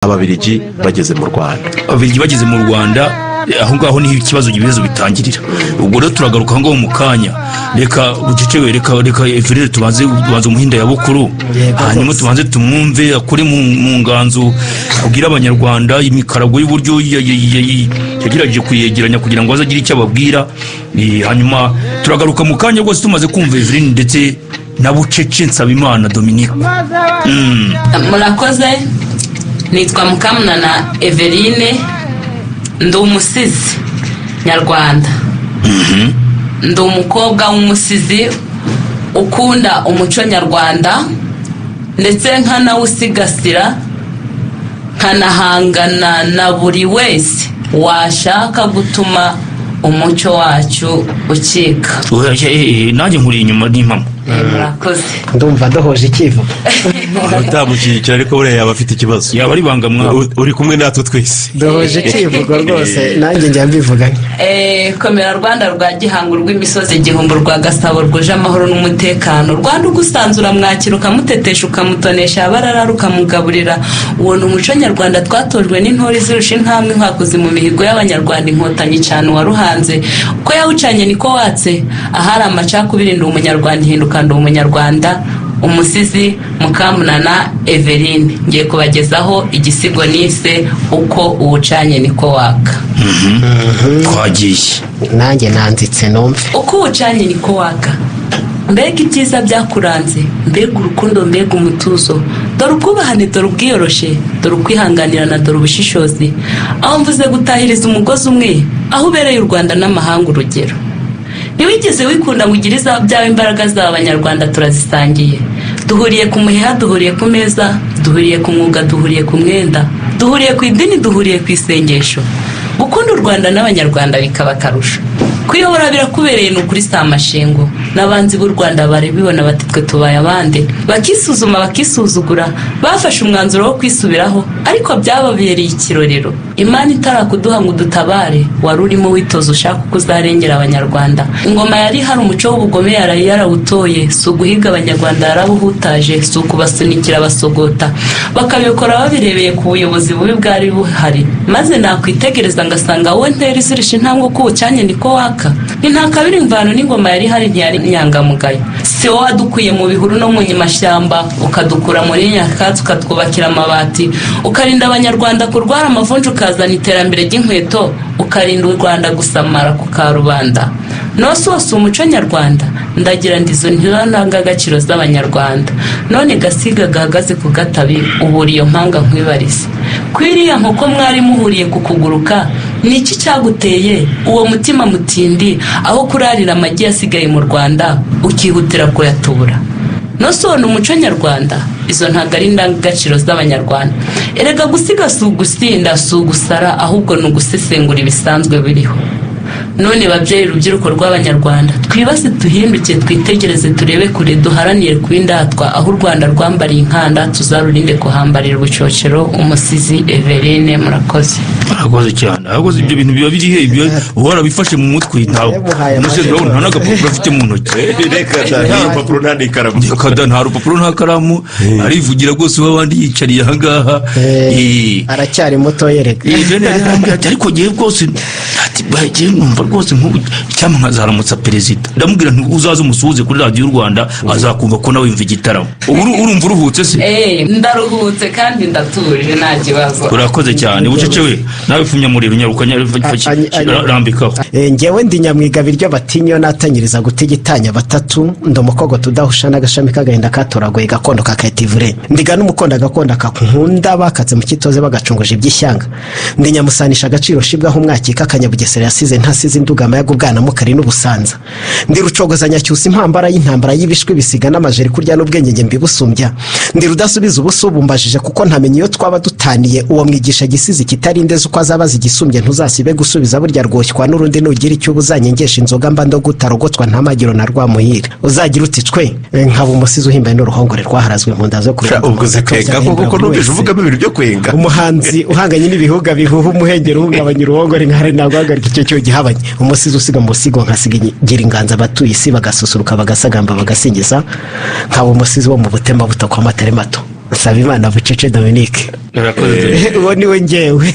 Ababiligi bageze mu Rwanda. Ababiligi bageze mu Rwanda, aho ngaho niho ibibazo bitangirira. Ubwo rero turagaruka aho ngaho mu kanya. Reka bucecewe, reka Everine tubanze umuhinda ya bukuru, hanyuma tubanze tumwumve akore mu nganzo, abwire Abanyarwanda imikarago y'uburyo yagerageje kuyegeranya kugira ngo azagire icyo ababwira. Hanyuma turagaruka mu kanya rwose tumaze kumva Everine ndetse na Bucece Nsabimana Dominique. Murakoze. Nitwa Mukamunana Everine, ndi umusizi nyarwanda, ndi umukobwa w'umusizi ukunda umuco nyarwanda ndetse nkanawusigasira, nkanahangana na buri wese washaka gutuma umuco wacu ucika. Oya, nanjye nkuri inyuma n'impamo. Murakoze. Ndumva duhuje icyivugo. Utamushyigikira ariko buriya yaba afite ikibazo. Yaba ari banga mwabo. Uri kumwe natwe twese. Duhuje icyivugo rwose, nanjye njya mbivuganye. Komera Rwanda rwa Gihango, rw'imisozi igihumbi, rwa Gasabo rwuje amahoro n'umutekano, Rwanda ugusanzura mwakira, ukamutetesha, ukamutonesha, abarara ukamugaburira. Uwo ni umuco nyarwanda twatojwe n'intore zirusha intambwe inkwakuzi mu mihigo y'Abanyarwanda, Inkotanyi cyane. Uwaruhanze uko yawucanye niko watse ahari amacakubiri. Ndi Umunyarwanda, ihinduka ndi Umunyarwanda. Umusizi Mukamunana Everine, ngiye kubagezaho igisigo nise "Uko uwucanye niko waka". Twagiye. Nanjye nanditse numve. Uko uwucanye niko waka. Mbega ibyiza byakuranze, mbega urukundo, mbega umutuzo! Dore ubwubahane, dore ubwiyoroshe, dore ukwihanganirana, dore ubushishozi. Aho mvuze gutahiriza umugozi umwe, aho ubereye u Rwanda n'amahanga urugero. Ntiwigeze wikunda ngo ugire izaba byawe. Imbaraga z'aba Abanyarwanda turazisangiye. Duhuriye ku muheha, duhuriye ku meza, duhuriye ku mwuga, duhuriye ku mwenda, duhuriye ku idini, duhuriye ku isengesho. Gukunda u Rwanda n'Abanyarwanda bikaba akarusho. Kuyobora birakubereye, ni ukuri, si amashingo. N'abanzi b'u Rwanda barabibona, bati twe tubaye abandi, bakisuzuma, bakisuzugura. Bafashe umwanzuro wo kwisubiraho, ariko byababereye ikirorero. Imana itarakuduha ngo udutabare, wari urimo witoza, ushaka uko uzarengera Abanyarwanda. Ingoma yari hari umuco w'ubugome yaraye yarawutoye. Si uguhiga Abanyarwanda yarabuhutaje, si ukubasunikira basogota, bakabikora babirebeye ku buyobozi bubi bwari buhari. Maze nakwitegereza ngasanga wowe ntera izirisha intambwe, uko uwucanye niko waka. Ni nta kabiri imvano n'ingoma yari ihari ntiyari inyangamugayo. Si wowe wadukuye mu bihuru no mu mashyamba, ukadukura muri nyakatsi, ukatwubakira amabati, ukarinda Abanyarwanda kurwara amavunja, ukazana iterambere ry'inkweto, ukarinda u Rwanda gusamara ku karubanda? Nose wose umuco nyarwanda, ndagira ngo izo ndangagaciro z'Abanyarwanda. None gasiga gahagaze ku gatabi, ubura iyo mpanga nkwibarize. Ku iriya nkoko mwari muhuriye ku kuguruka, ni iki cyaguteye uwo mutima mutindi, aho kurarira amagi yasigaye mu Rwanda ukihutira kuyatubura? Nose ubona umuco nyarwanda, izo ntabwo ari indangagaciro z'Abanyarwanda. Erega gusiga si ugusinda, si ugusara, ahubwo ni ugusesengura ibisanzwe biriho. None babyeyi, urubyiruko rw'Abanyarwanda, twibase, duhinduke, twitegereze, turebe kure, duharanire kuba indatwa. Aho u Rwanda rwambariye inkanda, tuzarurinde kuhambarira ubucocero. Umusizi Everine, murakoze. Arakoze cyane, arakoze. Ibyo bintu biba biri he? Ibyo warabifashe mu mutwe? Ntawe Yamuhaye umusizi amahirwe. urabona nta n'agapapuro afite mu ntoki. Reka da, nta rupapuro nta n'ikaramu. Reka da, nta rupapuro nta karamu, arivugira rwose w'abandi yicariye ahangaha. Aracyari muto yereka. Bene yarambwira ati ariko ngewe rwose, ati bagiye numva rwose nk'ubu icyampa nkazaramutsa perezida. Ndamubwira nti uzaze umusuhuze kuri Radiyo y'u Rwanda, azakumva ko nawe yumva igitaramo. Ubu urumva uruhutse se? Ndaruhutse kandi ndatuje, nta kibazo. Urakoze cyane. Bucece we, nawe pfumyamuriro, nyaruka, rambikaho. Ngewe ndi nyamwiga biryo batinyo natanyiriza gutigitanya batatu. Ndi umukogoto udahusha n'agashami k'agahinda katoragoye gakondo kakayita ivure. Ndiga n'umukondo agakondo akankunda bakatse mu kitoze bagacunguje iby'ishyanga. Ndi nyamusanisha agaciro shibwaho umwakika akanyabugesera yasize ntasize indugama yagubwana mukari n'ubusanza. Ndi rucogozanyacyusa impambara y'intambara y'ibishwi bisiga n'amajeri kurya n'ubwenge nge mbibusumbya. Ndi rudasubiza ubusubumbajije kuko ntamenye iyo twaba dutaniye. Uwo mwigisha gisizi kitarindeze uko azabaza igisumbye, ntuzasibe gusubiza burya rwoshywa n'urundi. Nugira icyo ubuzanyengesha inzoga mba ndogutarogotwa ntamagiro na rwamuhira uzagira uti cwe. Nkaba umusizi uhimbaye n'uruhongore rwaharazwe mu nda zo kureba. Ubwo uzi kwenga koko, ko numvise uvugamo ibintu byo kwenga? Umuhanzi uhanganye n'ibihuga bihuha umuhengeri uhungabanya uruhongore nkare ntabwo uhagarika icyo cyo gihabanye. Umusizi usiga mu busigo nkasigira inganzo abatuye isi bagasusuruka, bagasagamba, bagasingiza. Nkaba umusizi wo mu butema buto kwa matare mato. Nsabimana Bucece Dominique. Uwo niwe ngewe.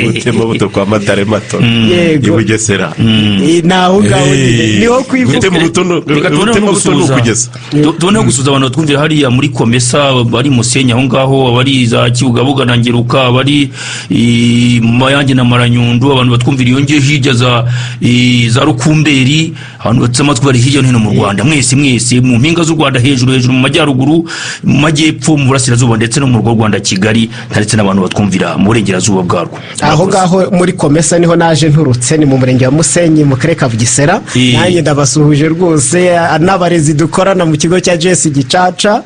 Gutema buto kwa Matare mato i Bugesera. Naho ngaho niho kwivuka. Gutema buto no kugeza. Tubone gusuza abantu twumvira hariya muri Komesa, bari Musenyi aho ngaho, abari za Kibugabuga na Ngeruka, abari Mayange na Maranyundo, abantu batwumvira iyo ngiye hirya za Rukumberi, abantu batse amatwi bari hirya no hino mu Rwanda. Mwese mwese mu mpinga z'u Rwanda, hejuru hejuru, mu majyaruguru, mu majyepfo, mu burasirazuba ndetse no mu rwo Rwanda Kigali, ndetse n'abantu batwumvira mu burengerazuba bwarwo. Aho ngaho muri Komesa niho naje nturutse, ni mu murenge wa Musenyi mu karere ka Bugesera. Nanjye ndabasuhuje rwose, n'abarezi dukorana mu kigo cya Jesse Gicaca,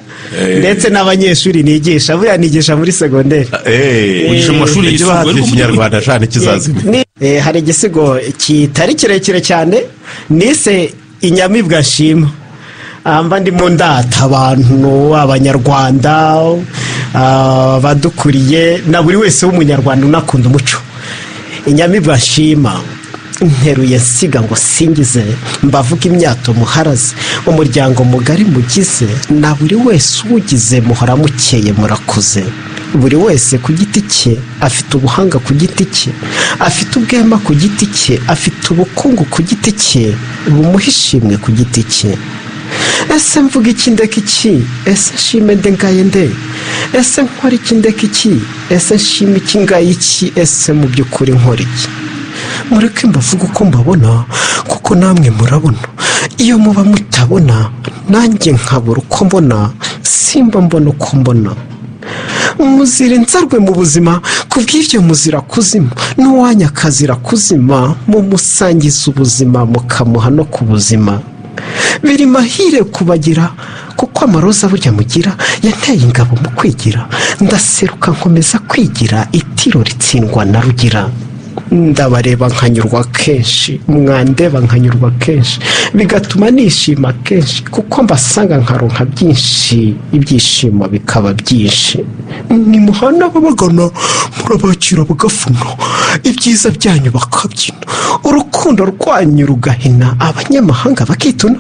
ndetse n'abanyeshuri nigisha, buriya nigisha muri segonderi. Wigisha mu mashuri yisumbuye Ikinyarwanda cyane kizazima. Hari igisigo kitari kirekire cyane nise Inyamibwa nshima. Amba ndimo ndata abantu, abanyarwanda badukuriye na buri wese w'umunyarwanda unakunda umuco. Inyamibwa nshima nteruye nsiga ngo singize, mbavuga imyato muharaze, umuryango mugari mugize, na buri wese uwugize muhora mukeye murakuze. Buri wese ku giti cye afite ubuhanga ku giti cye, afite ubwema ku giti cye, afite ubukungu ku giti cye, bumuha ishimwe ku giti cye. Ese mvuga iki ndeka iki? Ese nshime nde ngaye nde? Ese nkora iki ndeka iki? Ese nshime iki ngaye iki? Ese mu by'ukuri nkora iki? Mureke mbavuga uko mbabona, kuko namwe murabona. Iyo muba mutabona nanjye nkabura uko mbona, simba mbona uko mbona. Muzira inzarwe mu buzima, kubw'ibyo muzira kuzima, n'uwanya akazira kuzima, mumusangiza ubuzima mukamuha no ku buzima. Biri mahire kubagira, kuko amaroza burya mugira yanteye ingabo mu kwigira, ndaseruka nkomeza kwigira, itiro ritsindwa na Rugira. Ndabareba nkanyurwa kenshi, mwandeba nkanyurwa kenshi, bigatuma nishima kenshi, kuko mbasanga nkaronka byinshi, ibyishimo bikaba byinshi. Nimuhana ababagana murabakira bagafuna, ibyiza byanyu bakabyina, urukundo rwanyu rugahina, abanyamahanga bakituna.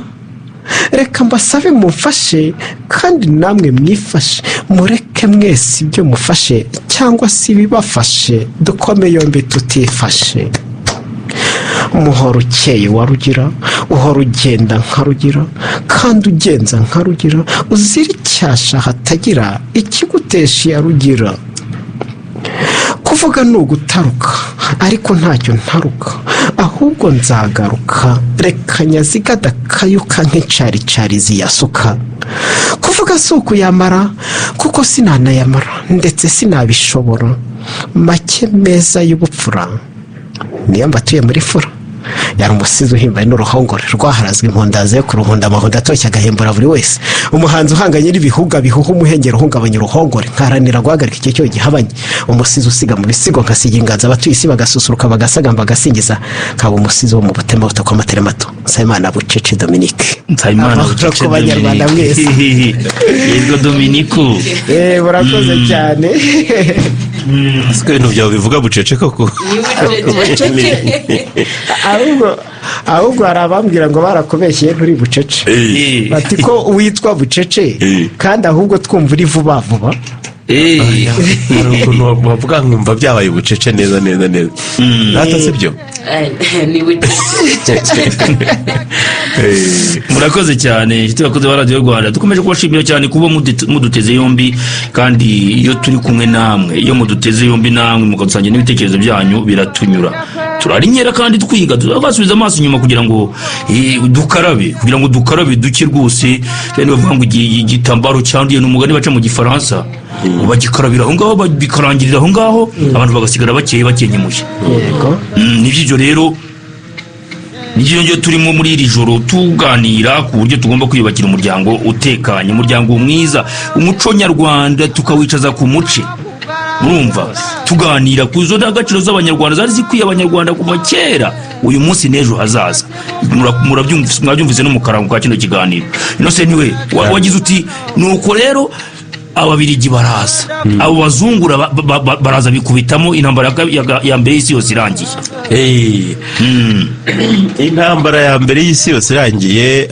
Reka mbasabe mumfashe, kandi namwe mwifashe, mureke mwese ibyo mufashe cyangwa se ibibafashe, dukome yombi tutifashe. Umuhoro ukeye wa Rugira, uhora ugenda nka Rugira, kandi ugenza nka Rugira, uzira icyasha hatagira ikigutesha iya Rugira. Kuvuga ni ugutaruka, ariko ntacyo ntaruka, ahubwo nzagaruka, reka nyaziga adakayuka nk'icaricari ziyasuka. Kuvuga si ukuyamara, kuko sinanayamara, ndetse sinabishobora. Make meza y'ubupfura niyo mbatuye muri fura. Yari umusizi uhimbaye n'uruhongore rwaharazwe impundazi yo kuruhunda amahundo atoshye agahembura buri wese. Umuhanzi uhanganye n'ibihuga bihuha umuhengeri uhungabanya uruhongore, nkaharanira guhagarika icyo cyo gihabanye. Umusizi usiga mu bisigo nkasiga inganzo, abatuye isi bagasusuruka bagasagamba bagasingiza, nkaba umusizi wo mu butema buto kwa Matare mato. Nsabimana Bucece Dominique. Nsabimana Bucece Dominique. Yego Dominique. Murakoze cyane. Siko ibintu byawe bivuga bucece koko. Ahubwo hari abambwira ngo barakubeshyeye nturi bucece, bati ko witwa bucece kandi ahubwo twumva uri vuba vuba. Hari ukuntu bavuga nkumva byabaye bucece neza neza neza. Nata sibyo? Ni bucece. Murakoze cyane inshuti bakoze ba Radio Rwanda, dukomeje kubashimira cyane kuba muduteze yombi, kandi iyo turi kumwe namwe, iyo muduteze yombi namwe mukadusangira n'ibitekerezo byanyu biratunyura. Turarinyera kandi twiga, tugasubiza amaso inyuma kugira ngo dukarabe, kugira ngo dukarabe duke rwose. Cyane bavuga ngo igitambaro cyanduye n'umugani baca mu Gifaransa, bagikarabira aho ngaho, bikarangirira aho ngaho, abantu bagasigara bakeye bakenyemuye. Yego. Nibyo rero nibyo turimo muri iri joro tuganira ku buryo tugomba kwiyubakira umuryango utekanye, umuryango mwiza, umuco nyarwanda tukawicaza ku muce. Murumva tuganira ku zo ndangagaciro z'abanyarwanda zari zikwiye abanyarwanda kuva kera, uyu munsi n'ejo hazaza. Murabyumvise no mu karango ka kino kiganiro. Innocent we wagize uti nuko rero ababirigi baraza, abo bazungura baraza bikubitamo intambara ya mbere y'isi yose irangiye. Intambara ya mbere y'isi yose irangiye,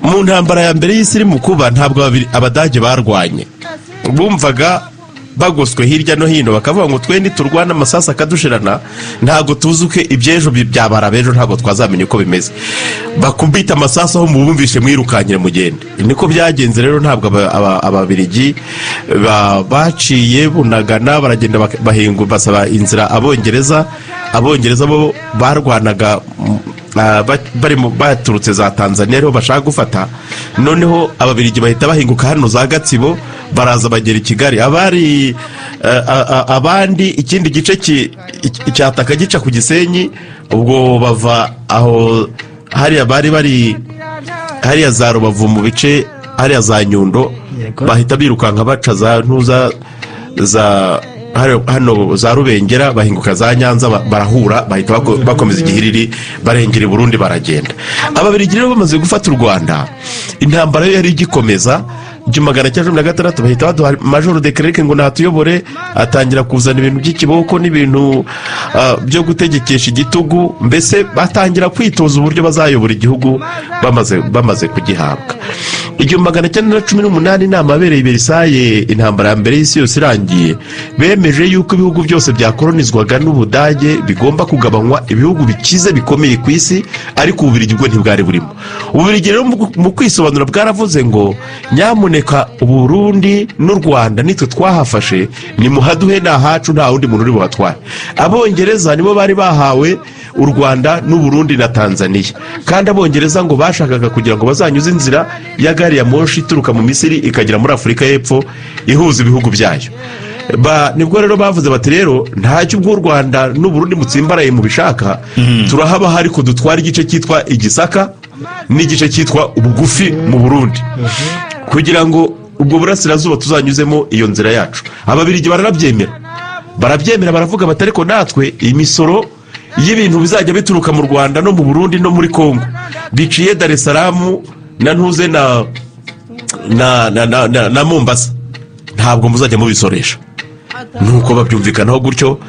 Mu ntambara ya mbere y'isi iri mu kuba, ntabwo Abadage barwanye, bumvaga bagoswe hirya no hino, bakavuga ngo twe niturwana amasasu akadushirana, ntabwo tuzi uko iby'ejo byabara b'ejo, ntabwo twazamenya uko bimeze. Bakubita amasasu aho mubumvishe mwirukankire mugende. Niko byagenze rero, ntabwo Ababirigi baciye Bunagana, baragenda bahinga, basaba inzira Abongereza. Abongereza bo barwanaga bari baturutse za Tanzania, ariho bashaka gufata. Noneho Ababirigi bahita bahinguka hano za Gatsibo, baraza bagera i Kigali. Abari abandi ikindi gice cyataka gica ku Gisenyi, ubwo bava aho hariya bari bari hariya za Rubavu mu bice hariya za Nyundo, bahita birukanka baca za Ntuza za hano za Rubengera, bahinguka za Nyanza, barahura, bahita bakomeza igihiriri, barengera i Burundi, baragenda. Ababirigi rero bamaze gufata u Rwanda, intambara yo yari igikomeza. 1916 bahita baduha Major de Clerc ngo natuyobore, atangira kuzana ibintu by'ikiboko n'ibintu byo gutegekesha igitugu, mbese batangira kwitoza uburyo bazayobora igihugu bamaze kugihabwa. 1918 inama yabereye i Versailles, intambara ya mbere y'isi yose irangiye, bemeje yuko ibihugu byose byakoronizwaga n'Ubudage bigomba kugabanywa ibihugu bikize bikomeye ku isi, ariko Ububirigi bwo ntibwari burimo. Ububirigi rero mu kwisobanura bwaravuze ngo nyamuneka Uburundi n'u Rwanda nitwe twahafashe, nimuhaduhe ni ahacu, nta wundi muntu uri buhatware. Abongereza nibo bari bahawe u Rwanda n'Uburundi na Tanzania, kandi Abongereza ngo bashakaga kugira ngo bazanyuze inzira ya gari ya moshi ituruka mu Misiri ikagera muri Afurika y'Epfo ihuza ibihugu byayo. Nibwo rero bavuze bati rero ntacyo ubwo u Rwanda n'Uburundi mutsimbaraye mu bishaka, turahaba ariko dutwara igice cyitwa Igisaka n'igice cyitwa Ubugufi mu Burundi, kugira ngo ubwo burasirazuba tuzanyuzemo iyo nzira yacu. Ababirigi barabyemera, baravuga bati ariko natwe imisoro y'ibintu bizajya bituruka mu Rwanda no mu Burundi no muri Kongo biciye Dar es Salaam na Ntuze na Mombasa, ntabwo muzajya mubisoresha. Nuko babyumvikanaho gutyo.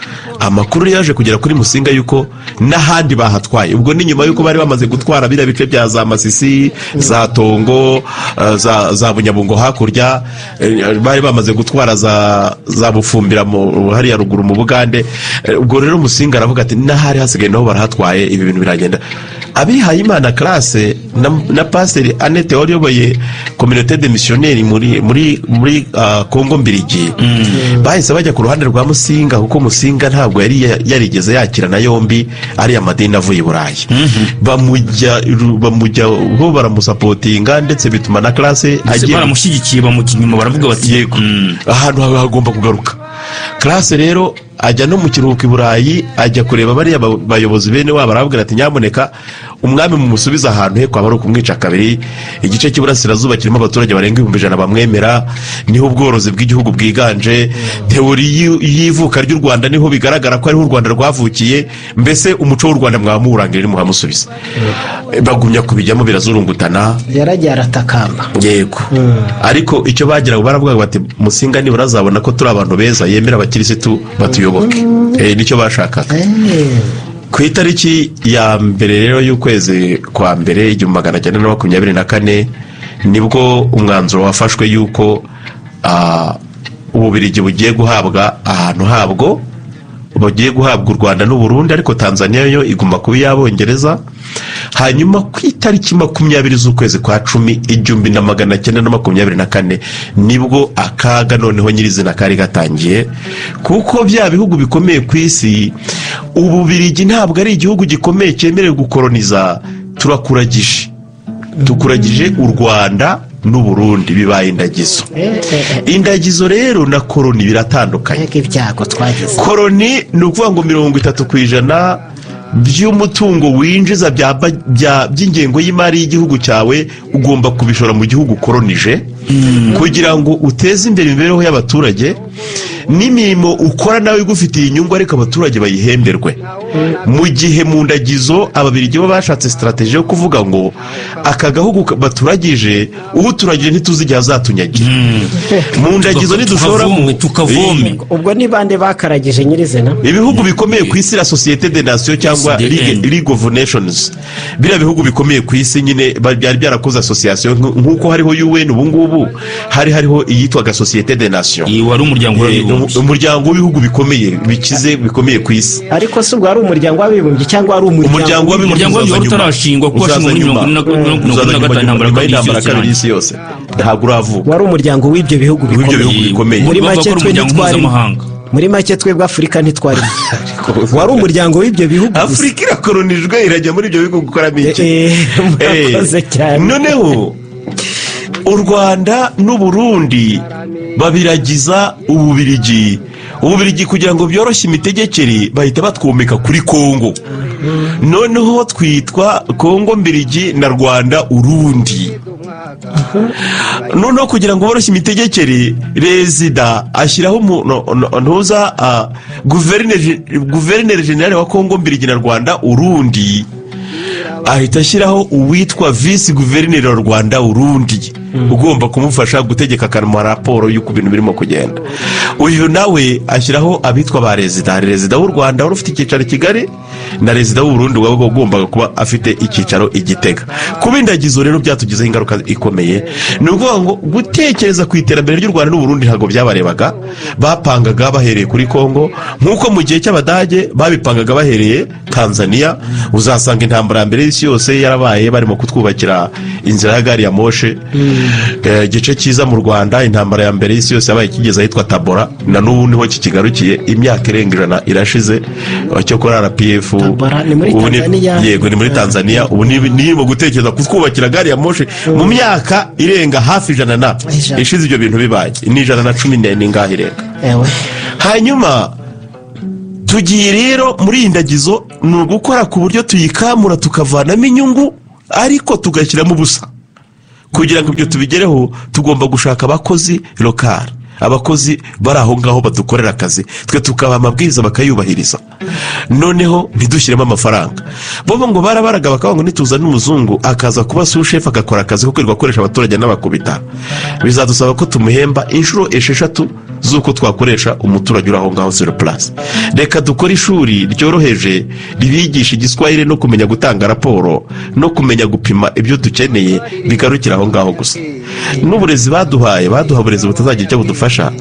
Amakuru yaje kugera kuri Musinga yuko n'ahandi bahatwaye, ubwo ni nyuma yuko bari bamaze gutwara biriya bice bya za Masisi, za Tongo, za Bunyabungo hakurya, bari bamaze gutwara za Bufumbira hariya ruguru mu Bugande. Ubwo rero Musinga aravuga ati n'ahari hasigaye naho barahatwaye, ibi bintu biragenda. Abihaye Imana classe na Pasteur Annette wari uyoboye communauté de missionnaires muri Kongo Mbirigi, bahise bajya ku ruhande rwa Musinga, kuko Musinga ntabwo yari yarigeze yakira na yombi ari amadini avuye i Burayi. Bamujya bo baramusapotinga, ndetse bituma na classe agiye baramushyigikiye, bamukinyuma baravuga bati yego ahantu hagomba kugaruka. Classe rero ajya no mu kiruhuko i Burayi, ajya kureba bariya bayobozi bene wabo, arababwira ati nyamuneka umwami mumusubize ahantu he, kwaba ari ukumwica kabiri. Igice cy'iburasirazuba kirimo abaturage barenga 100,000 bamwemera, niho ubworozi bw'igihugu bwiganje, teori y'ivuka ry'u Rwanda niho bigaragara ko ariho u Rwanda rwavukiye, mbese umuco w'u Rwanda mwamurangira nimuhamusubiza. Bagumya kubijyamo birazurungutana, yaragiye aratakamba. Yego, ariko icyo bagiraga baravuga bati Musinga nibura azabona ko turi abantu beza, yemera abakirisitu batuyoboke. Nicyo bashakaga. Ku itariki ya mbere rero y'ukwezi kwa mbere 1924 nibwo umwanzuro wafashwe yuko Ububirigi bugiye guhabwa ahantu habwo, bugiye guhabwa u Rwanda n'u Burundi, ariko Tanzania yo iguma kuba iy'Abongereza. Hanyuma ku itariki 20 z'ukwezi kwa 10 1924 nibwo akaga noneho nyirizina kari gatangiye, kuko bya bihugu bikomeye ku isi, Ububirigi ntabwo ari igihugu gikomeye cyemerewe gukoroniza. Tukuragije u Rwanda n'u Burundi, bibaye indagizo. Indagizo rero na koroni biratandukanye. Koroni ni ukuvuga ngo 30% by'umutungo winjiza by'ingengo y'imari y'igihugu cyawe ugomba kubishora mu gihugu koronije, kugira ngo uteze imbere imibereho y'abaturage. N'imirimo ukora nawe igufitiye inyungu, ariko abaturage bayihemberwe. Mu gihe mu ndagizo Ababirigi bo bashatse stratégie yo kuvuga ngo aka gahugu baturagije, uturagije ntituzi igihe azatunyagira. Mu ndagizo ntidushoramo. Tukavome. Ubwo ni bande bakaragije nyirizina? Ibihugu bikomeye ku isi, la Société des Nations cyangwa SDN. League of Nations, biriya bihugu bikomeye ku isi nyine byari byarakoze association, nk'uko hariho UN ubu ngubu, hari hariho iyitwaga Société des Nations. Iyi wari umuryango w'abibumbye. Umuryango w'ibihugu bikomeye, bikize, bikomeye ku isi. Ariko si ubwo ari umuryango w'abibumbye cyangwa ari umuryango umuryango w'abibumbye Umuryango uzaza w'abibumbye nyuma. utarashingwa, kuko Uzaza washingwa muri nyuma. mirongo Uzaza ine na nyuma, gatanu, intambara nyuma ya kabiri y'intambara y'isi kabiri yose. y'isi yose, ntabwo uravuka. Wari umuryango w'ibyo bihugu w'ibyo bikomeye. bihugu bikomeye. Muri Bavuga make ko ari twe umuryango ntitwarimo. mpuzamahanga. Muri make twebwe Afurika ntitwarimo, wari umuryango w'ibyo bihugu gusa. Afurika irakoronijwe, irajya muri ibyo bihugu gukoramo iki? Murakoze cyane. Noneho u Rwanda n'Uburundi babiragiza Ububirigi. Ububirigi, kugira ngo byoroshye imitegekere, bahita batwomeka kuri Kongo. Noneho twitwa Kongo Mbirigi na Rwanda Urundi. Noneho kugira ngo boroshye imitegekere, rezida ashyiraho ntuza guverineri général wa Kongo Mbirigi na Rwanda Urundi, ahita ashyiraho uwitwa visi guverineri wa Rwanda Urundi ugomba kumufasha gutegeka, akamuha raporo y'uko ibintu birimo kugenda. Uyu nawe ashyiraho abitwa ba rezida. Hari rezida w'u Rwanda wari ufite icyicaro i Kigali, na rezida w'Uburundi wabaga ugombaga kuba afite icyicaro i Gitega. Kuba indagizo rero byatugizeho ingaruka ikomeye. Ni ukuvuga ngo gutekereza ku iterambere ry'u Rwanda n'Uburundi ntabwo byabarebaga, bapangaga bahereye kuri Kongo, nk'uko mu gihe cy'Abadage babipangaga bahereye Tanzania. Uzasanga intambara ya mbere y'isi yose yarabaye barimo kutwubakira inzira ya gari ya moshe. Igice cyiza mu Rwanda, intambara ya mbere y'isi yose yabaye kigeze ahitwa Tabora, na n'ubu niho kikigarukiye, imyaka irenga 100 irashize. Cyokora RPF Tabora ni muri ubu Tanzania? Yego, ni muri Tanzania. Ubu ni mu gutekereza kutwubakira gari ya moshe mu myaka irenga hafi 100 na 100. ishize ibyo bintu bibaye, ni 110 n'ingahe irenga. Ewe. Hanyuma tugiye rero muri iyi ndagizo, ni ugukora ku buryo tuyikamura tukavanamo inyungu, ariko tugashyiramo ubusa. Kugira ngo ibyo tubigereho, tugomba gushaka abakozi local, abakozi bari aho ngaho badukorera akazi, twe tukabaha amabwiriza bakayubahiriza, noneho ntidushyiremo amafaranga. Bo ngo barabaraga bakavuga ngo nituzana umuzungu akaza kuba sushefu, agakora akazi ko kwirirwa akoresha abaturage n'abakubita, bizadusaba ko tumuhemba inshuro 6 z'uko twakoresha umuturage uri aho ngaho sur place. Reka dukore ishuri ryoroheje ribigisha igiswahili no kumenya gutanga raporo no kumenya gupima ibyo dukeneye, bigarukira aho ngaho gusa. N'uburezi baduhaye, baduha uburezi butazagira icyo budufasha.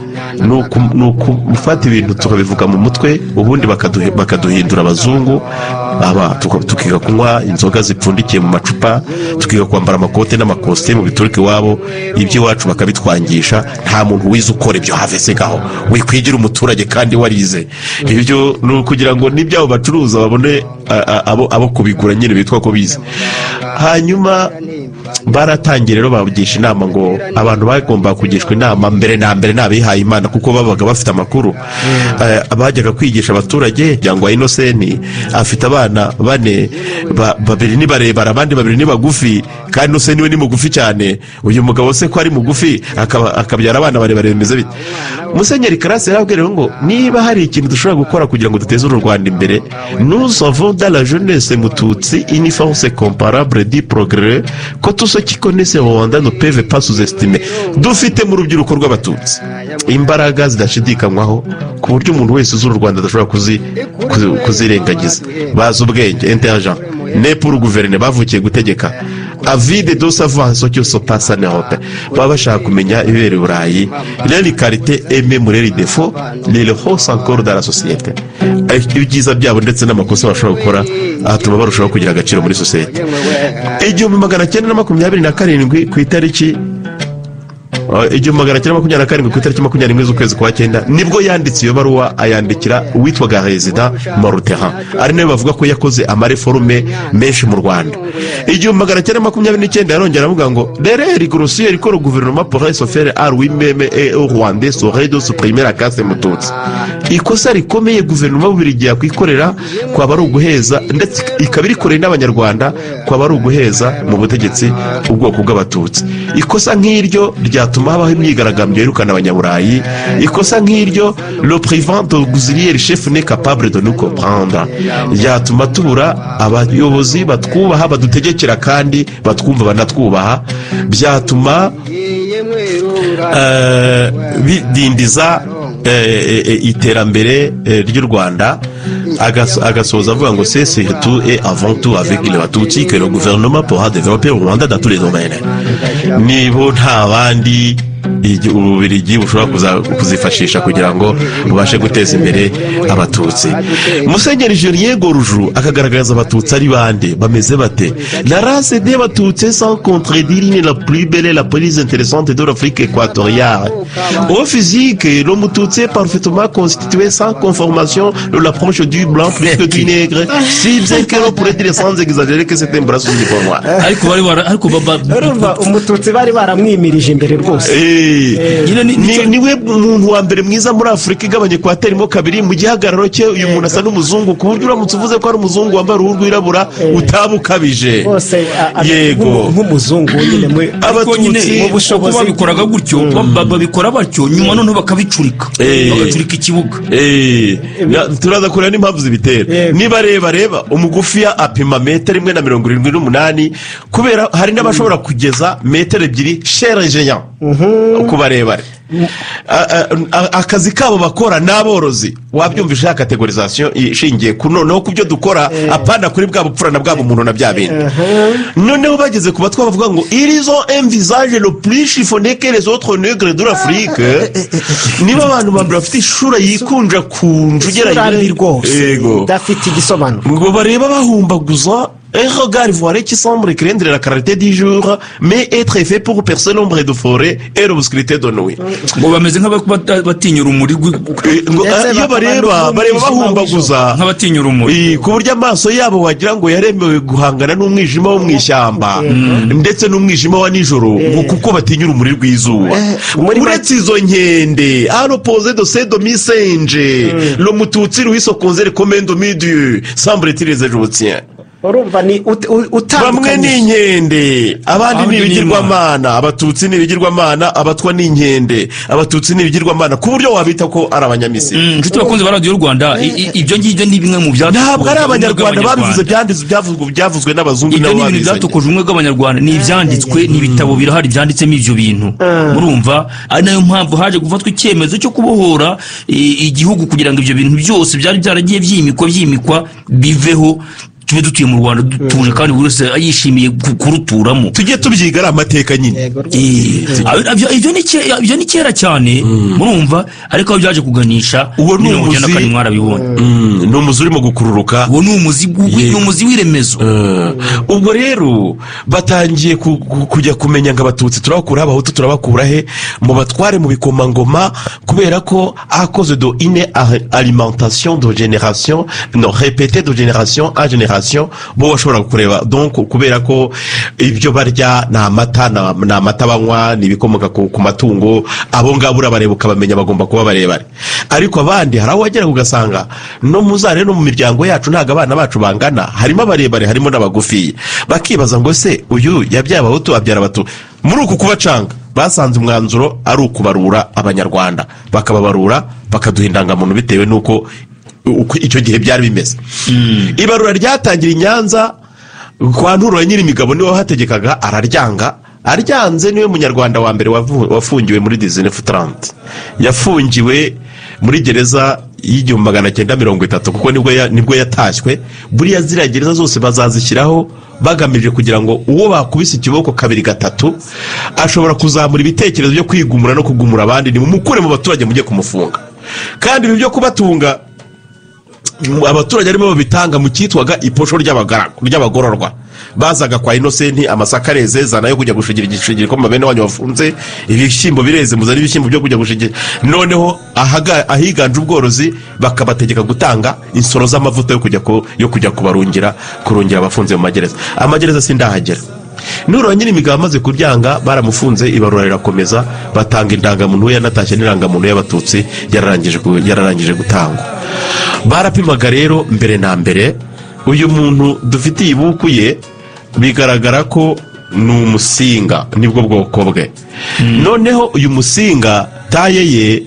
Ni ukufata ibintu tukabivuga mu mutwe, ubundi bakaduhindura abazungu, aba tukiga kunywa inzoga zipfundikiye mu macupa, tukiga kwambara amakote n'amakositimu bituruka iwabo, iby'iwacu bakabitwangisha. Nta muntu wize ukora ibyo, have sigaho, wikwigira umuturage kandi warize. Ibyo ni ukugira ngo n'ibyabo bacuruza babone abo kubigura nyine bitwa ko bize. Hanyuma baratangiye rero bagisha inama, ngo abantu bagomba kugishwa inama mbere na mbere ni abihaye Imana, kuko babaga bafite amakuru. Bajyaga kwigisha abaturage cyangwa Inoseni afite abana bane, babiri ni barebare, abandi babiri ni bagufi, kandi Inoseni we ni mugufi cyane. Uyu mugabo se ko ari mugufi akabyara abana barebare, bimeze bite? Musenyeri Karasi yarababwira ngo niba hari ikintu dushobora gukora kugira ngo duteze uru Rwanda imbere, nous avons dans la jeunesse mututsi une force comparable du progrès que tous ceux qui connaissent Rwanda ne peuvent pas sous-estimer. Dufite mu rubyiruko rw'Abatutsi imbaraga zidashidikanywaho, ku buryo umuntu wese uzi uru Rwanda adashobora kuzirengagiza. Bazi ubwenge, intelligent, nés pour gouverner, bavukiye gutegeka, avides de savoir ce qui se passe en Europe, baba bashaka kumenya ibibera i Burayi, les qualités et même les défauts les haussent encore dans la société. Ibyiza byabo ndetse n'amakosa bashobora gukora atuma barushaho kugira agaciro muri sosiyete. 1927 ku itariki 1927 ku itariki 21 z'ukwezi kwa cyenda, nibwo yanditse iyo baruwa, ayandikira uwitwaga rezida Morutehan, ari nawe bavuga ko yakoze ama réformes menshi mu Rwanda. 1929 yarongera aravuga ngo l'erreur grossière que le gouvernement pourrait se faire à lui-même et aux Rwandais serait de supprimer la caste mututsi. Ikosa rikomeye guverinoma y'Ububiligi yakwikorera kwaba ari uguheza, ndetse ikaba irikoreye n'Abanyarwanda, kwaba ari uguheza mu butegetsi ubwoko bw'Abatutsi. Ikosa nk'iryo rya byatuma habaho imyigaragambyo yirukana abanyaburayi. Ikosa nk'iryo, le privant d'auxiliaire chef n'est capable de nous comprendre, byatuma tubura abayobozi batwubaha, badutegekera kandi batwumva banatwubaha. Byatuma bidindiza iterambere ry'u Rwanda. Agasoza avuga ngo: "C'est surtout et avant tout avec les Batutsi que le gouvernement pourra développer le Rwanda dans tous les domaines." Nibo, nta bandi Ububirigi bushobora kuzifashisha kugira ngo bubashe guteza imbere Abatutsi. Musenyeri Julien Goruju akagaragaza Abatutsi ari bande, bameze bate. "La race des Batutsi, sans contredire, est la plus belle et la plus intéressante de l'Afrique équatoriale. Au physique, le Mututsi est parfaitement constitué, sa conformation l'approche du blanc plus que du nègre, si bien que l'on pourrait dire sans exagérer que c'est un brasse du noir." Ariko bari bara, ariko Urumva, Umututsi bari baramwimirije imbere rwose. Nyine Niwe muntu wa mbere mwiza muri Afurika igabanya ekwateri mo kabiri. Mu gihagararo cye, uyu muntu asa n'umuzungu, ku buryo uramutse uvuze ko ari umuzungu wambaye uruhu rwirabura utaba ukabije. Bose Yego. nk'umuzungu nyine Ariko nyine Abatutsi mu uko bushobozi. babikoraga gutyo, babikora batyo, nyuma noneho bakabicurika, bagacurika ikibuga. Turaza kureba n'impamvu zibitera. Niba reba reba umugufiya apima metero 1.78, kubera hari n'abashobora kugeza metero 2 chez les géants ku barebare. Akazi kabo bakora ni aborozi. Wabyumvisha, ya catégorisation ishingiye ku noneho ku byo dukora, apana kuri bwa bupfura na bwa bumuntu na bya bindi. Noneho bageze ku Batwa, bavuga ngo: "Ils ont un visage le plus chiffonné que les autres nègres de l'Afrique." Niba abantu ba mbere bafite ishura yikunja kunja Isura mbi ugereranyije rwose, idafite igisobanuro. Ngo bareba bahumbaguza, un regard voilé qui semble craindre la clarté du jour, mais être fait pour percer l'ombre de forêt et l'obscurité de nuit. Ngo bameze nk'abatinya urumuri Ngo, Ndetse iyo bakaba bareba, bareba n'umwijima. bahumbaguza, nk'abatinya urumuri. Ku buryo amaso yabo wagira ngo yaremewe guhangana n'umwijima wo mu ishyamba ndetse n'umwijima wa nijoro, ngo kuko batinya urumuri rw'izuba. Muri Uretse izo nkende, à l'opposé de ces demi-singes, le Mututsi lui se considère comme un demi-dieu, semble-t-il, les Égyptiens. Urumva ni Bamwe ni utandukanyije inkende, abandi ni Abandi ni ibigirwamana. Abatutsi ni ibigirwamana, Abatwa ni inkende. Abatutsi ni ibigirwamana ku buryo wabita ko ari Abanyamisiri. Inshuti bakunze ba Radiyo Rwanda, ibyo ngibyo ni bimwe mu byatokoje Ntabwo ari ubumwe Abanyarwanda babivuze, bw'Abanyarwanda. byanditswe, byavuzwe n'abazungu Ibyo nabo ni ibintu babizanye. byatokoje ubumwe bw'Abanyarwanda, ni ibyanditswe, ni ibitabo birahari byanditsemo ibyo bintu. Murumva ari nayo mpamvu haje gufatwa icyemezo cyo kubohora igihugu, kugira ngo ibyo bintu byose byari byaragiye byimikwa biveho, tube dutuye mu Rwanda dutuje kandi buri wese yishimiye kuruturamo. Tujye tubyiga, ari amateka nyine. Yego rwose. Ibyo ni kera cyane, murumva, ariko aho byaje kuganisha Uwo ni 94 mwarabibonye. Ni umuzi urimo gukururuka. Uwo ni umuzi ni umuzi w'iremezo. Ubwo rero batangiye kujya kumenya ngo Abatutsi turabakura, Abahutu turabakura he, mu batware, mu bikomangoma, kubera ko à cause de une alimentation de génération non répétée de génération en génération, bo bashobora kureba donc kubera ko ibyo barya ni amata, ni amata banywa, ni ibikomoka ku matungo. Abo ngabo urabareba ukabamenya, bagomba kuba barebare. Ariko abandi hari aho wagera ugasanga no muzare no mu miryango yacu ntabwo abana bacu bangana, harimo abarebare, harimo n'abagufiya. Bakibaza ngo: se uyu yabyaye Abahutu, abyara Abatutsi? Muri uku kubacanga, basanze umwanzuro ari ukubarura Abanyarwanda, bakababarura, bakaduha indangamuntu bitewe n'uko uko icyo gihe byari bimeze. Ibarura ryatangira i Nyanza kwa Nturo ya Nyirimigabo, niwe wahategekaga, araryanga. Aryanze, niwe munyarwanda wa mbere wafungiwe muri 1930. Yafungiwe muri gereza y'1930, kuko nibwo yatashywe. Buriya ziriya gereza zose bazazishyiraho bagamije kugira ngo uwo bakubise ikiboko kabiri gatatu ashobora kuzamura ibitekerezo byo kwigumura no kugumura abandi, nimumukure mu baturage mujye kumufunga. Kandi ibi byo kubatunga, abaturage arimo babitanga mu cyitwaga iposho ry'abagororwa. Bazaga kwa Inosenti, amasaka areze, zana yo kujya gushigira igishigiro ko bene wanyu bafunze, ibishyimbo bireze, muzane ibishyimbo byo kujya gushigira. Noneho ahiganje ubworozi bakabategeka gutanga insoro z'amavuta yo kujya kubarungira, kurungira abafunze mu magereza. Amagereza sindahagera. Nura Nyirimigabo amaze kuryanga, baramufunze, ibarura rirakomeza, batanga indangamuntu we, yanatashye n'indangamuntu y'Abatutsi yararangije gutangwa. Barapimaga rero mbere na mbere. Uyu muntu dufitiye ibuku ye, bigaragara ko Ni Umusinga, nibwo bwoko bwe. Noneho uyu Musinga taille ye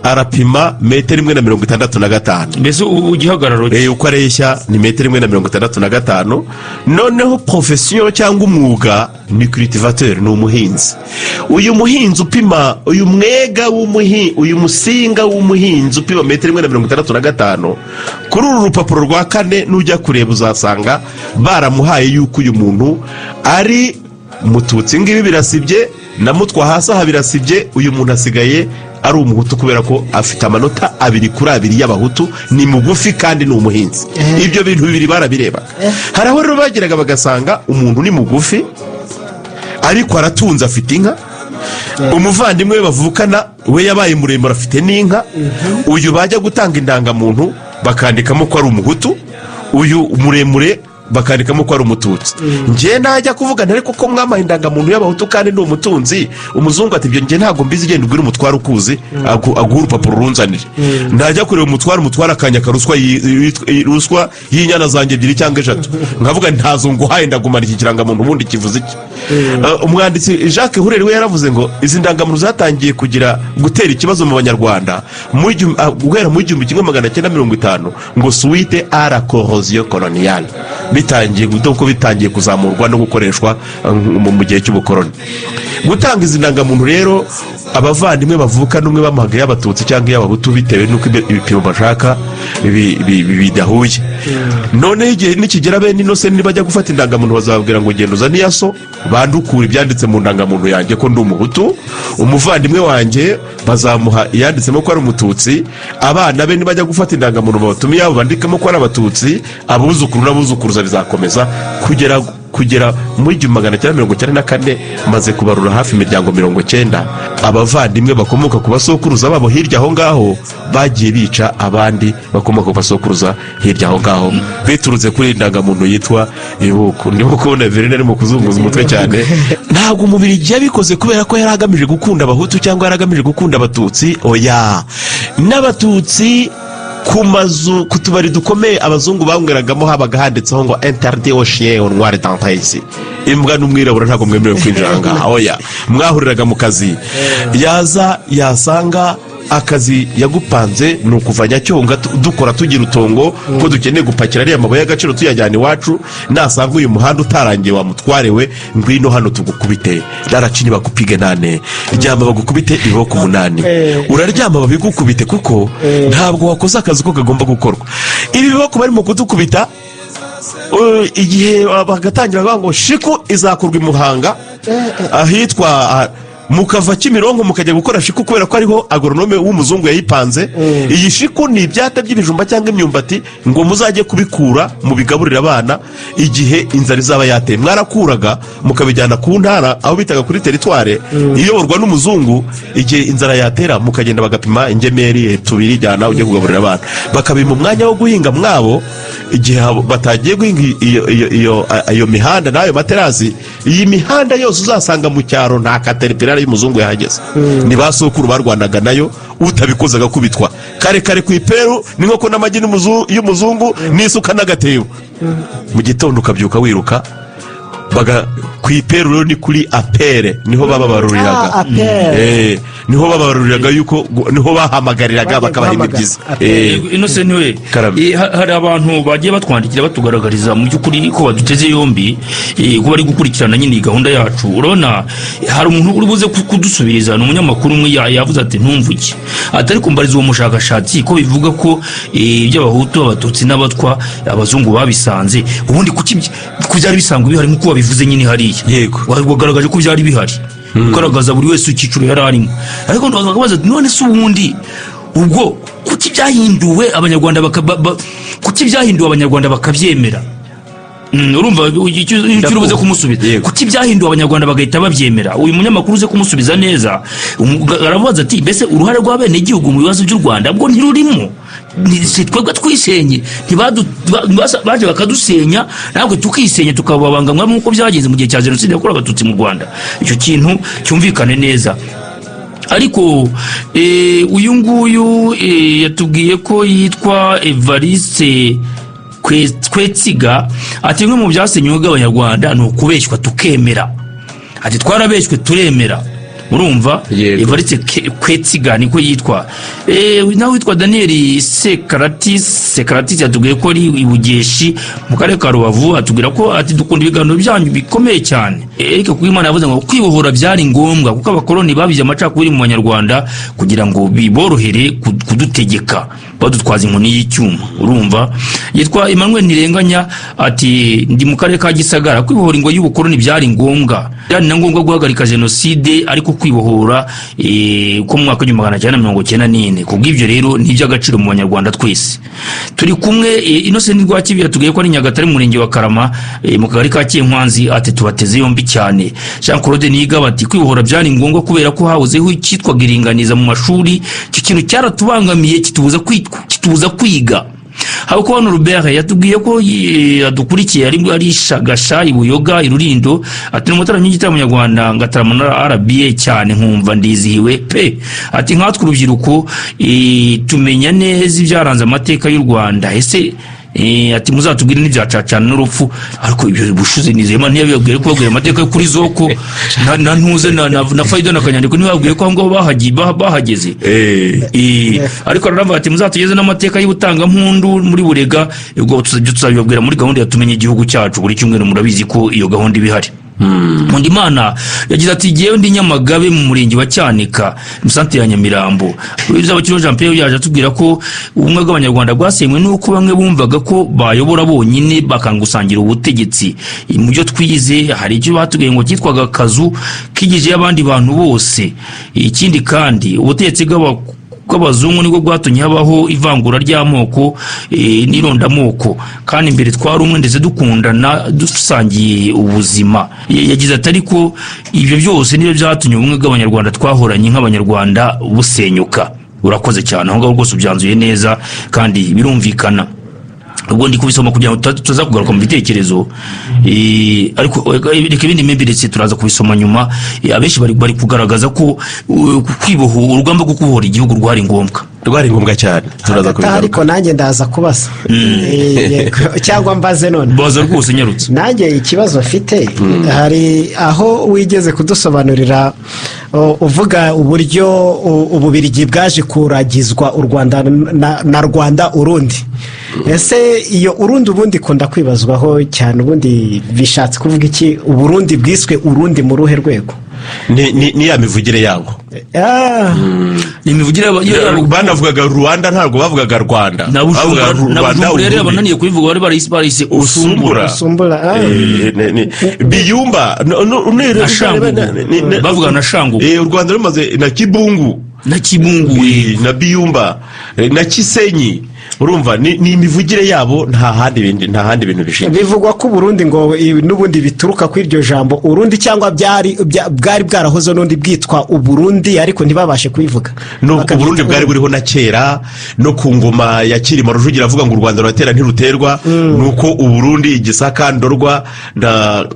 arapima metero 1.65. Mbese igihagararo cye? Uko areshya ni metero 1.65. Noneho profession cyangwa umwuga ni cultivateur, ni umuhinzi. Uyu muhinzi upima, uyu Mwega w'umuhinzi, uyu Musinga w'umuhinzi upima metero 1.65, kuri uru rupapuro rwa kane nujya kureba uzasanga baramuhaye yuko uyu muntu ari Mututsi. Ngibi birasibye, na Mutwa hasi aha birasibye. Uyu muntu asigaye ari Umuhutu kubera ko afite amanota 2 kuri 2 y'Abahutu, ni mugufi kandi ni umuhinzi. Ibyo bintu bibiri barabirebaga. Hari aho rero bageraga bagasanga umuntu ni mugufi ariko aratunze, afite inka. Umuvandimwe we bavukana we yabaye muremure, afite n'inka. Uyu bajya gutanga indangamuntu bakandikamo ko ari Umuhutu, uyu muremure bakandikamo ko ari Umututsi. Njye najya kuvuga ariko ko mwamaye indangamuntu y'Abahutu kandi ni umutunzi? Umuzungu ati: "Ibyo njye ntabwo mbizi, genda ubwire umutware ukuzi aguhe urupapuro runzanire." Najya kureba umutware, umutware akanyaka ruswa ruswa y'inyana zanjye ebyiri cyangwa eshatu, nkavuga ntazo nguhaye, ndagumana iki kirangamuntu. Ubundi kivuze iki? Umwanditsi Jacques Hureri we yaravuze ngo izi ndangamuntu zatangiye kugira gutera ikibazo mu Banyarwanda guhera mu 1950, ngo suite à la corrosion coloniale, bitangiye ko bitangiye kuzamurwa no gukoreshwa mu gihe cy'ubukoroni. Gutanga izi ndangamuntu rero, abavandimwe bavuka n'umwe bamuhaga iy'Abatutsi cyangwa iy'Abahutu bitewe n'uko ibipimo bashaka bidahuye. Noneho igihe nikigera, bene Innocent nibajya gufata indangamuntu bazababwira ngo genda uzane iya so, bandukure ibyanditse mu ndangamuntu yanjye ko ndi Umuhutu. Umuvandimwe wanjye bazamuha iyanditsemo ko ari Umututsi. Abana be nibajya gufata indangamuntu babatume iyabo bandikemo ko ari Abatutsi. Abuzukuru n'abuzukuruza bizakomeza kugera muri 1994. Maze kubarura hafi imiryango 90, abavandimwe bakomoka ku basokuruza babo hirya aho ngaho bagiye bica abandi bakomoka ku basokuruza hirya aho ngaho, biturutse kuri iyi ndangamuntu yitwa ibuku. Ndimo kubona Verine arimo kuzunguza umutwe cyane. Ntabwo Umubirigi yabikoze kubera ko yari agamije gukunda Abahutu cyangwa yari agamije gukunda Abatutsi, oya. N'Abatutsi ku mazu, ku tubari dukomeye abazungu banyweragamo, habaga handitseho ngo "Interdit aux chiens aux noirs d'entrer ici", imbwa n'umwirabura ntabwo mwemerewe kwinjira aha ngaha, oya. Mwahuriraga mu kazi, yaza yasanga akazi yagupanze ni ukuva Nyacyonga dukora tugira utongo ko dukeneye gupakira ariya mabuye y'agaciro tuyajyana iwacu. Nasanga uyu muhanda utarangiye, wamutwarewe, ngwino hano tugukubite, raracini bakupige nane, ryama bagukubite ibiboko 8. Uraryama babigukubite kuko ntabwo wakoze akazi ko kagomba gukorwa. Ibi biboko barimo kudukubita, igihe bagatangira bavuga ngo shiku izakorwa i Muhanga ahitwa mukava Kimironko mukajya gukora shiku kubera ko ariho agronome w'umuzungu yayipanze. Iyi shiku ni ibyata by'ibijumba cyangwa imyumbati, ngo muzajye kubikura mubigaburire abana igihe inzara izaba yateye. Mwarakuraga mukabijyana ku ntara aho bitaga kuri teritware iyoborwa n'umuzungu. Igihe inzara yatera mukagenda bagapima ingemeri tubiri, jyana ujye kugaburira abana, bakabima umwanya wo guhinga mwabo igihe batagiye guhinga iyo mihanda n'ayo materasi. Iyi mihanda yose uzasanga mu cyaro nta caterpillar y'umuzungu yahageze, ni ba sokuru barwanaga nayo, utabikoze agakubitwa kare kare ku iperu n'inkoko n'amagi y'umuzungu n'isuka n'agatebo. Mu gitondo ukabyuka wiruka baga ku iperu. Rero ni kuri APR niho bababaruriraga. Ah, APR. Niho bababaruriraga yuko niho bahamagariraga Bagiye bakabaha guhamagara. imibyizi. APR. Innocent we, Karame. Hari abantu bagiye batwandikira batugaragariza mu by'ukuri ko baduteze yombi, ko bari gukurikirana nyine iyi gahunda yacu. Urabona hari umuntu uri buze kudusubiriza, ni umunyamakuru umwe yavuze ati ntumvuge, ati ariko mbariza uwo mushakashatsi ko bivuga ko iby'Abahutu, Abatutsi n'Abatwa abazungu babisanze, ubundi kuki ko byari bisanzwe bihari nk'uko babivuze nyine hariya? Yego. Wagaragaje ko byari bihari, ugaragaza buri wese icyiciro yari arimo, ariko bakabaza ati none se ubundi ubwo kuki byahinduwe abanyarwanda kuki byahinduwe abanyarwanda bakabyemera? Urumva icyo uri buze kumusubiza? Yego. Kuki byahinduwe abanyarwanda bagahita babyemera? Uyu munyamakuru uze kumusubiza neza. Aramubaza ati mbese uruhare rw'abenegihugu mu bibazo by'u Rwanda bwo ntirurimo? Si twebwe twisenye? Baje bakadusenya natwe tukisenya, tukababangamwa nk'uko byagenze mu gihe cya jenoside yakorewe Abatutsi mu Rwanda. Icyo kintu cyumvikane neza. Ariko uyu nguyu yatubwiye ko yitwa Evariste Kwetsiga, ati bimwe mu byasenywe bw'Abanyarwanda ni ukubeshywa tukemera. Ati twarabeshywe turemera. Urumva Evariste Kwetsiga niko yitwa. Nawe witwa Daniel Sekaratis yatubwiye ko ari ibugeshi mu karere ka Rubavu, atubwira ko ati dukunda ibiganiro byanyu bikomeye cyane. Eric Kuwimana yavuze ngo kwibohora byari ngombwa kuko abakoloni babije amacakubiri mu Banyarwanda kugira ngo biborohere kudutegeka badutwaza inkoni y'icyuma. Urumva yitwa Emmanuel Ntirenganya ati ndi mu karere ka Gisagara, kwibohora ingo y'ubukoloni byari ngombwa, byari na ngombwa guhagarika jenoside ariko kwibohora ko mu mwaka 1994. Kubw'ibyo rero ni iby'agaciro mu Banyarwanda twese turi kumwe. Innocent Rwakibi yatubwiye ko ari Nyagatare mu murenge wa Karama, mu kagari ka K'inkwanzi, ati tubateze yombi cyane. Jean Claude Niyigaba ati kwibohora byari ngombwa kubera ko hahozeho icyitwaga iringaniza mu mashuri, icyo kintu cyaratubangamiye kitubuza kwiga. Habukubano Robert yatubwiye ko adukurikiye ari Shagasha i Buyoga i Rurindo, ati n'umutaramyi w'igitaramo nyarwanda ngatarama na RBA cyane nkumva ndizihiwe pe. Ati nkatwe urubyiruko tumenya neza ibyaranze amateka y'u Rwanda, ese ati muzatubwire n'ibyacacana n'urupfu. Ariko ibyo bushuze Nizeyimana ntiyabibabwiye ko babwira amateka yo kuri zoko na ntuze na Faido na Kanyandiko, ntibabwiye ko aho ngaho bahageze. Ariko aranavuga ati muzatugeze n'amateka y'ubutangampundu muri Burega. Ubwo tuzabibabwira muri gahunda ya tumenye igihugu cyacu buri cyumweru, murabizi ko iyo gahunda iba ihari. Nkundimana yagize ati jyewe ndi Nyamagabe mu murenge wa Cyanika mu santere ya Nyamirambo. Uzabakiriho Jean Pierre yaje atubwira ko ubumwe bw'Abanyarwanda bwasenywe nuko bamwe bumvaga ko bayobora bonyine bakangusangira ubutegetsi. Mu byo twize hari icyo batubwiye ngo cyitwaga akazu kigijeyo abandi bantu bose. Ikindi kandi ubutegetsi bw'abazungu nibwo bwatumye habaho ivangura ry'amoko n'irondamoko, kandi mbere twari umwe ndetse dukundana dusangiye ubuzima. Yagize ati ariko ibyo byose nibyo byatumye ubumwe bw'Abanyarwanda twahoranye nk'Abanyarwanda busenyuka. Urakoze cyane, aho ngaho rwose ubyanzuye neza kandi birumvikana. Ubwo ndi kubisoma kugira ngo tuza kugaruka mu bitekerezo, ariko reka ibindi mbiretse turaza kubisoma nyuma. Abenshi bari kugaragaza ko kwibohora, urugamba rwo kubohora igihugu rwari ngombwa, rwari ngombwa cyane, turaza kubigaruka. Ariko nanjye ndaza kubaza, cyangwa mbaze none. Baza rwose, nyarutse. Nanjye ikibazo mfite, hari aho wigeze kudusobanurira uvuga uburyo Ububirigi bwaje kuragizwa u Rwanda na Rwanda Urundi. Ese iyo Urundi ubundi ikunda kwibazwaho cyane, ubundi bishatse kuvuga iki? Uburundi bwiswe Urundi mu ruhe rwego? Ni ya mivugire yabo. Ni imivugire yabo. Banavugaga Rwanda, ntabwo bavugaga Rwanda, na bavugaga Bujumbura na Rwanda Bujumbura rero Urundi. Abananiye kubivuga bari barayise Usumbura. Usumbura. Biyumba Na Shangugu. Bavuga na Shangugu. U Rwanda rumaze na Kibungu. Na Kibungu. Na Biyumba, na Kisenyi. Urumva ni imivugire yabo, nta handi bindi, nta handi bintu bishingiye. Bivugwa ko Uburundi ngo n'ubundi bituruka kuri iryo jambo Urundi, cyangwa bwari bwarahoze n'undi bwitwa Uburundi ariko ntibabashe kubivuga. No, Bakabyita Uburundi bwari buriho na kera, no ku ngoma ya Cyilima Rujugira avuga ngo u Rwanda ruratera ntiruterwa. Nuko Uburundi, Gisaka, Ndorwa na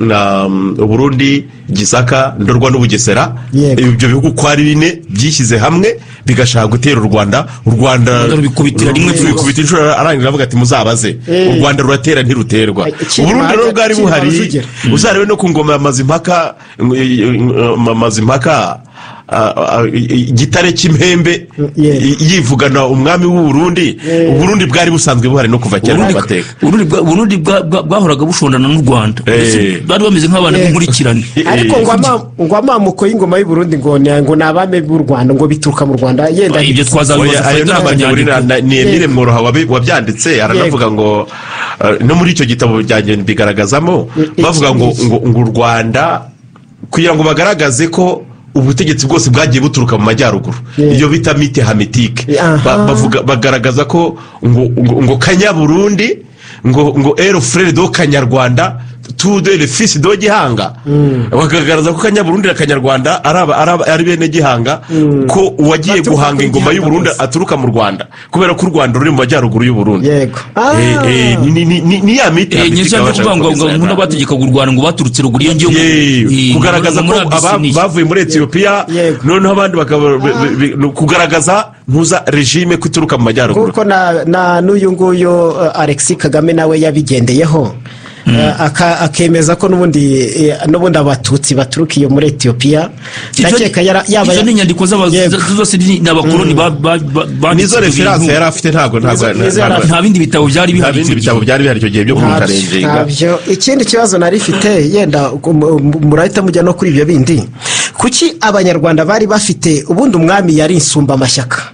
Uburundi, Gisaka, Ndorwa n'Ubugesera, ibyo bihugu uko ari bine byishyize hamwe bigashaka gutera u Rwanda. U Rwanda Rwanda rubikubitira rimwe byose. Rubikubita inshuro, arangira avuga ati muzabaze, u Rwanda ruratera ntiruterwa. Cyilima Uburundi rero bwari Cyilima buhari. Rujugira. Uzarebe no ku ngoma ya Mazimpaka, Gitare cy'impembe, yivugana umwami w'u Burundi. Uburundi bwari busanzwe buhari no kuva kera mu mateka. Uburundi bwahoraga bushondana n'u Rwanda. Mbese bari bameze nk'abana b'inkurikirane. Ariko ngo amamuko y'ingoma y'u Burundi ngo ni abami b'u Rwanda, ngo bituruka mu Rwanda yenda. Ibyo twazabibaza Oya, ayo Fayida ni amanyaburi. n'Akanyandiko. Ni Emile Mworoha wabyanditse, aranavuga ngo no muri icyo gitabo byanjye bigaragazamo, bavuga ngo u Rwanda, kugira ngo bagaragaze ko ubutegetsi bwose bwagiye buturuka mu majyaruguru, iyo bita mythe hamitique. Bavuga, bagaragaza ko ngo Kanyaburundi ngo est le frère de Kanyarwanda, tous deux les fils de Gihanga. Bakagaragaza ko Kanyaburundi na Kanyarwanda ari bene Gihanga, ko uwagiye Baturuka guhanga kuri ingoma Gihanga y'u Burundi bose. aturuka mu Rwanda, kubera ko u Rwanda ruri mu majyaruguru y'u Burundi. Ni ya mythe hamitique Nyine babasha kuvuga ngo gukomeza. ngo n'abategekaga u Rwanda ngo baturutse ruguru iyo ngiyo. Kugaragaza muri ko Abisiniya. bavuye muri Etiyopiya, noneho abandi bakaba kugaragaza ntuza regime ko ituruka mu majyaruguru. Kuko na n'uyu nguyu Alexis Kagame nawe yabigendeyeho. Akemeza ko n'ubundi abatutsi baturuka iyo muri Etiyopiya. Ndakeka yaba izo ni inyandiko zose ni abakoloni nizo referanse yari afite, ntabwo nta bindi bitabo byari bihari, nta bindi bitabo byari bihari icyo gihe byo kumukarenga. Ikindi kibazo nari mfite, yenda murahita mujya no kuri ibyo bindi, kuki abanyarwanda bari bafite ubundi umwami yari insumbamashyaka?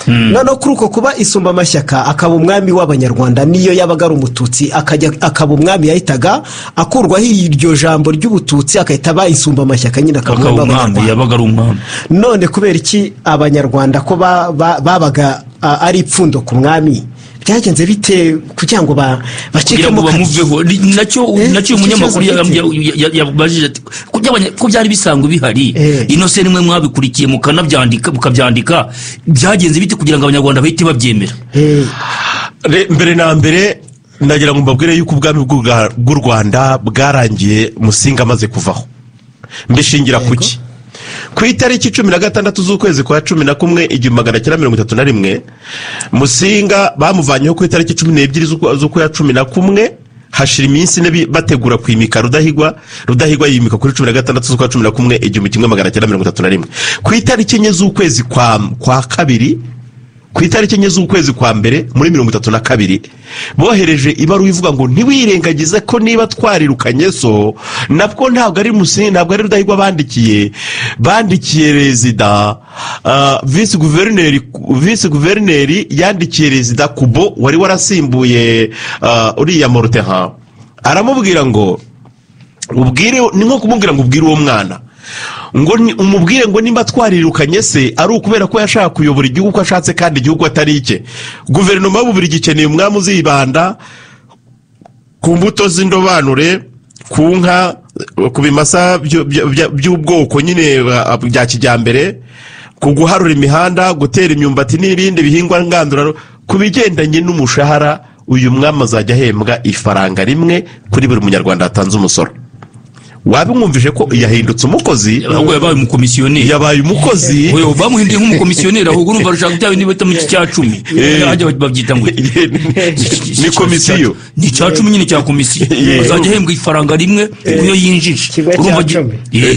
Noneho kuri uko kuba insumbamashyaka akaba umwami w'abanyarwanda, niyo yabaga ari umututsi akaba umwami, yahitaga akurwaho iryo jambo ry'ubututsi akahita aba insumbamashyaka nyine, akaba umwami yabaga ari umwami. None kubera iki abanyarwanda ko babaga ari ipfundo ku mwami, byagenze bite kugira ngo bacikemo bamuveho? Nacyo umunyamakuru yabajije ati ko byari bisanzwe bihari, ino se nimwe mwabikurikiye mukanabyandika, mukabyandika, byagenze bite kugira ngo abanyarwanda bahite babyemera? Mbere na mbere ndagira ngo mbabwire yuko ubwami bw'u Rwanda bwarangiye Musinga amaze kuvaho. Mbishingira kuki? Ku itariki 16 z'ukwezi kwa 11 1931, Musinga bamuvanyeho ku itariki 12 z'ukwa 11, hashira iminsi ine bategura kwimika Rudahigwa. Rudahigwa yimika kuri 16 z'ukwa 11 1931. Ku itariki 4 z'ukwezi kwa kabiri, ku itariki 4 z'ukwezi kwa mbere muri 32, bohereje ibaruwa ivuga ngo ntiwirengagize ko niba twarirukanye so, nabwo ntabwo ari Musinga, ntabwo ari Rudahigwa bandikiye rezida, vice guverineri yandikiye rezida Kubo wari warasimbuye uriya Mortehan, aramubwira ngo ubwire, ni nko kumubwira ngo ubwire uwo mwana ngo umubwire ngo nimba twarirukanye se ari ukubera ko yashaka kuyobora igihugu ko ashatse kandi igihugu atari icye. Guverinoma y'Ububiligi ikeneye umwami uzibanda ku mbuto z'indobanure, ku nka, ku bimasa by'ubwoko nyine bya kijyambere, ku guharura imihanda, gutera imyumbati n'ibindi bihingwa ngandura. Ku bigendanye n'umushahara, uyu mwami azajya ahembwa ifaranga rimwe kuri buri munyarwanda atanze umusoro. Wabimwumvije ko yahindutse umukozi, ahubwo yabaye umukomisiyoneri, yabaye umukozi, bamuhinduye nk'umukomisiyoneri, ahubwo urumva rushaka bya bindi bita mu cya 10, hajya babyita ngo ni komisiyo, ni cya 10 nyine cya komisiyo. Azajya ahembwa ifaranga rimwe kuyo yinjije,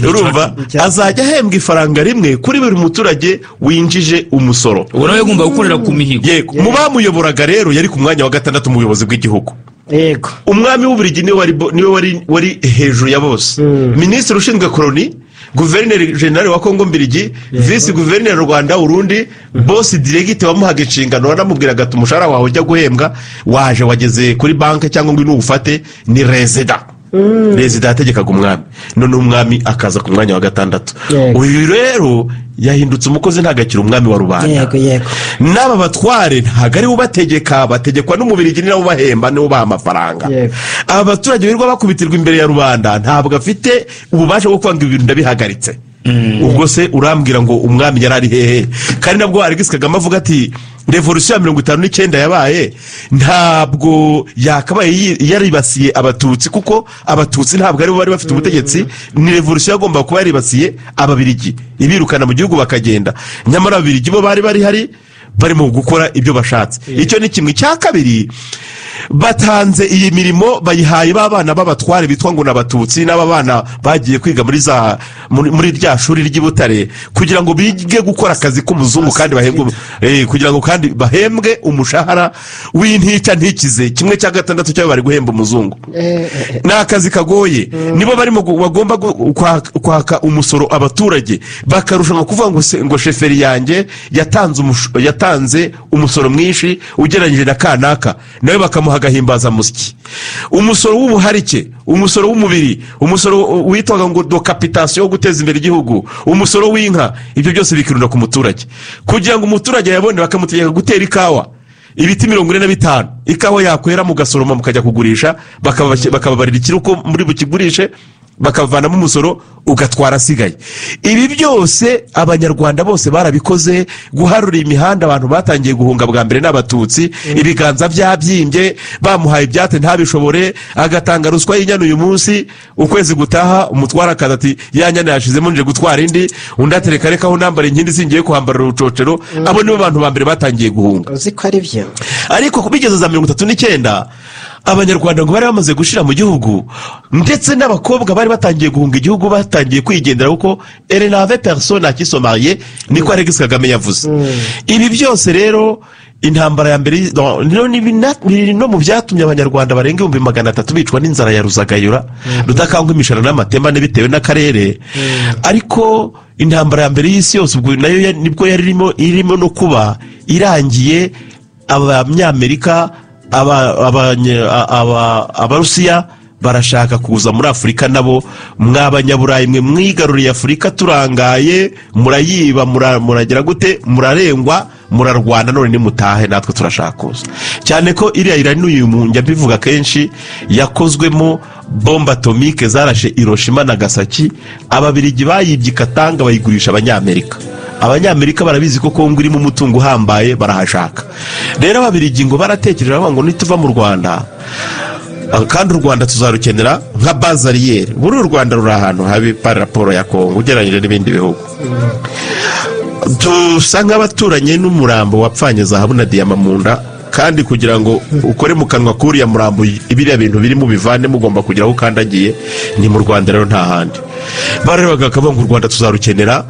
urumva azajya ahembwa ifaranga rimwe kuri buri muturage winjije umusoro. Ubwo nawe yagomba gukorera ku mihigo. Yego, mu bamuyoboraga rero yari ku mwanya wa 6 mu buyobozi bw'igihugu. Yego, umwami w'Ububiligi niwe wari hejuru ya bose. Minisitiri ushinzwe koloni, guverineri generali wa Kongo Mbirigi, visi guverineri Rwanda Urundi, bosi diregite wamuhaga inshingano wanamubwiraga ati umushahara wawe ujya guhembwa waje wageze kuri banki cyangwa ngo nuwufate, ni rezida. Rezida yategekaga umwami, none umwami akaza ku mwanya wa 6. Uyu rero yahindutse umukozi, ntagakira umwami wa rubanda. N'aba batware ntabwo ari ubategeka, bategekwa n'Umubirigi, ni nabo bahemba, nibo baha amafaranga. Aba baturage birirwa bakubitirwa imbere ya rubanda, ntabwo afite ububasha bwo kwanga ibintu ndabihagaritse. Ubwo se urambwira ngo umwami yari ari hehe? Kandi nabwo Alegisi Kagame avuga ati revolution ya 59 yabaye ntabwo yakabaye yaribasiye abatutsi, kuko abatutsi ntabwo aribo bari bafite ubutegetsi. Ni revolution yagomba kuba yaribasiye ababirigi, ibirukana mu gihugu bakagenda, nyamara ababirigi bo bari bari hari barimo gukora ibyo bashatse. Icyo ni kimwe. Cya kabiri, batanze iyi mirimo bayihaye b'abana b'abatware bitwa ngo n'abatutsi, n'aba bana bagiye kwiga muri rya shuri ry'i Butare kugira ngo bige gukora akazi k'umuzungu kandi bahembwe, kugira ngo kandi bahembwe umushahara w'intica ntikize, 1/6 cyayo bari guhemba umuzungu. Ni akazi kagoye, nibo barimo bagomba kwaka umusoro abaturage, bakarushanwa kuvuga ngo sheferi yanjye yatanze umusoro mwinshi ugereranyije na kanaka, nawe bakamuha agahimbaza musyi. Umusoro w'ubuharike, umusoro w'umubiri, umusoro witwaga ngo do capitation wo guteza imbere igihugu, umusoro w'inka, ibyo byose bikirunda ku muturage kugira ngo umuturage yabone. Bakamutegeka gutera ikawa ibiti 45, ikawa yakwera mugasoroma mukajya kugurisha, bakababarira ikiruko muri bukigurishe, bakavanamo umusoro ugatwara asigaye. Ibi byose abanyarwanda bose barabikoze. Guharura imihanda, abantu batangiye guhunga bwa mbere n'abatutsi, ibiganza byabyimbye, bamuhaye ibyate ntabishobore, agatanga ruswa y'inyana uyu munsi, ukwezi gutaha umutwara akaza ati ya nyana yashizemo nje gutwara indi, undi atereka reka aho nambara inkindi singiye kuhambara urucocero. Abo nibo bantu ba mbere batangiye guhunga. Uzi ko ari byo. Ariko kubigeza za 39 Abanyarwanda ngo bari bamaze gushira mu gihugu, ndetse n'abakobwa bari batangiye guhunga igihugu, batangiye kwigendera, kuko elle n'avait personne à qui se marier, niko Alex Kagame yavuze. Ibi byose rero, intambara ya mbere biri no mu byatumye Abanyarwanda barenga 300,000 bicwa n'inzara ya Ruzagayura, Rudakangwa, imishara n'amatemane bitewe n'akarere. Ariko intambara ya mbere y'isi yose ubwo nayo nibwo yari irimo no kuba irangiye. Abanyamerika, Abarusiya barashaka kuza muri Afurika nabo. Mw'Abanyaburayi mwe, mwigaruriye Afurika turangaye, murayiba, muragira gute, murarengwa, murarwana, none nimutahe, natwe turashaka kuza. Cyane ko iriya iranuye, njya mbivuga kenshi, yakozwemo bombe atomique zarashe Hiroshima, Nagasaki. Ababirigi bayibye Katanga, bayigurisha Abanyamerika. Abanyamerika barabizi ko Kongo irimo umutungo uhambaye, barahashaka. Rero Ababirigi ngo baratekereje, baravuga ngo nituva mu Rwanda, kandi u Rwanda tuzarukenera nka base arrière. Buri u Rwanda ruri ahantu habi par rapport ya Kongo ugereranyije n'ibindi bihugu. Dusa nk'abaturanye n'umurambo wapfanye zahabu na diyama mu nda, kandi kugira ngo ukore mu kanwa k'uriya murambo biriya bintu birimo bivane, mugomba kugira aho ukandagiye. Ni mu Rwanda rero, nta handi. Barebaga bakavuga ngo u Rwanda tuzarukenera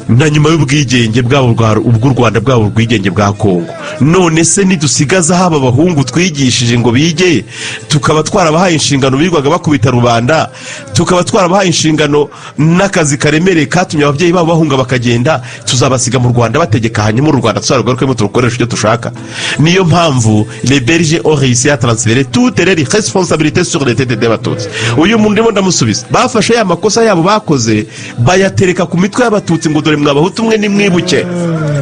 na nyuma y'ubwigenge bwabo, ubw'u Rwanda bwabo, ubwigenge bwa Kongo. None se nidusigaza haba abahungu twigishije ngo bige, tukaba twarabahaye inshingano, birirwaga bakubita rubanda, tukaba twarabahaye inshingano n'akazi karemereye katumye ababyeyi babo bahunga bakagenda, tuzabasiga mu Rwanda bategeka, hanyuma u Rwanda tuzarugarukemo turukoresha icyo dushaka? Niyo mpamvu les Belges ont réussi à transférer toutes les responsabilités sur les têtes des Batutsi. Uyu muntu ndimo ndamusubiza. Bafashe ya makosa yabo bakoze, bayatereka ku mitwe y'Abatutsi, ngo dore mwabahutu mwe, nimwibuke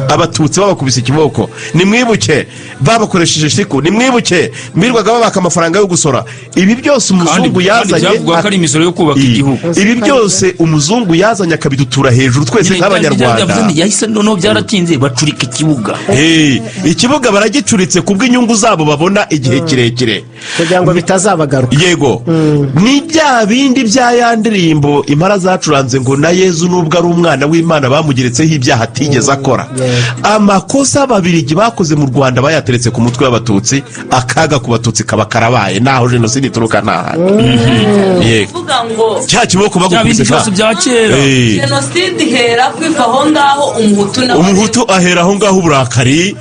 Abatutsi babakubise ikiboko, nimwibuke babakoresheje shiku, nimwibuke mbirwaga babaka amafaranga yo gusora. Ibi byose umuzungu Kandi yazanye byavugwa ko ari imisoro yo kubaka igihugu. Ibi byose umuzungu yazanye akabidutura hejuru twese nk'Abanyarwanda. Yahise noneho byaratinze bacurika ikibuga. Hey, ikibuga baragicuritse kubw'inyungu zabo babona igihe kirekire, kugira ngo bitazabagaruka. Yego, ni bya bindi bya ya ndirimbo Impara zacuranze ngo na Yezu nubwo ari umwana w'Imana bamugeretseho ibyaha atigeze akora. Amakosa Ababirigi bakoze mu Rwanda bayateretse ku mutwe w'Abatutsi, akaga ku Batutsi kaba karabaye. Naho jenoside ituruka nta handi. Yego. Kuvuga ngo Cya kiboko bya bindi bagukubise byose bya kera. Jenoside ihera kwiva aho ngaho, Umuhutu nawe Umuhutu ahera aho ngaho uburakari,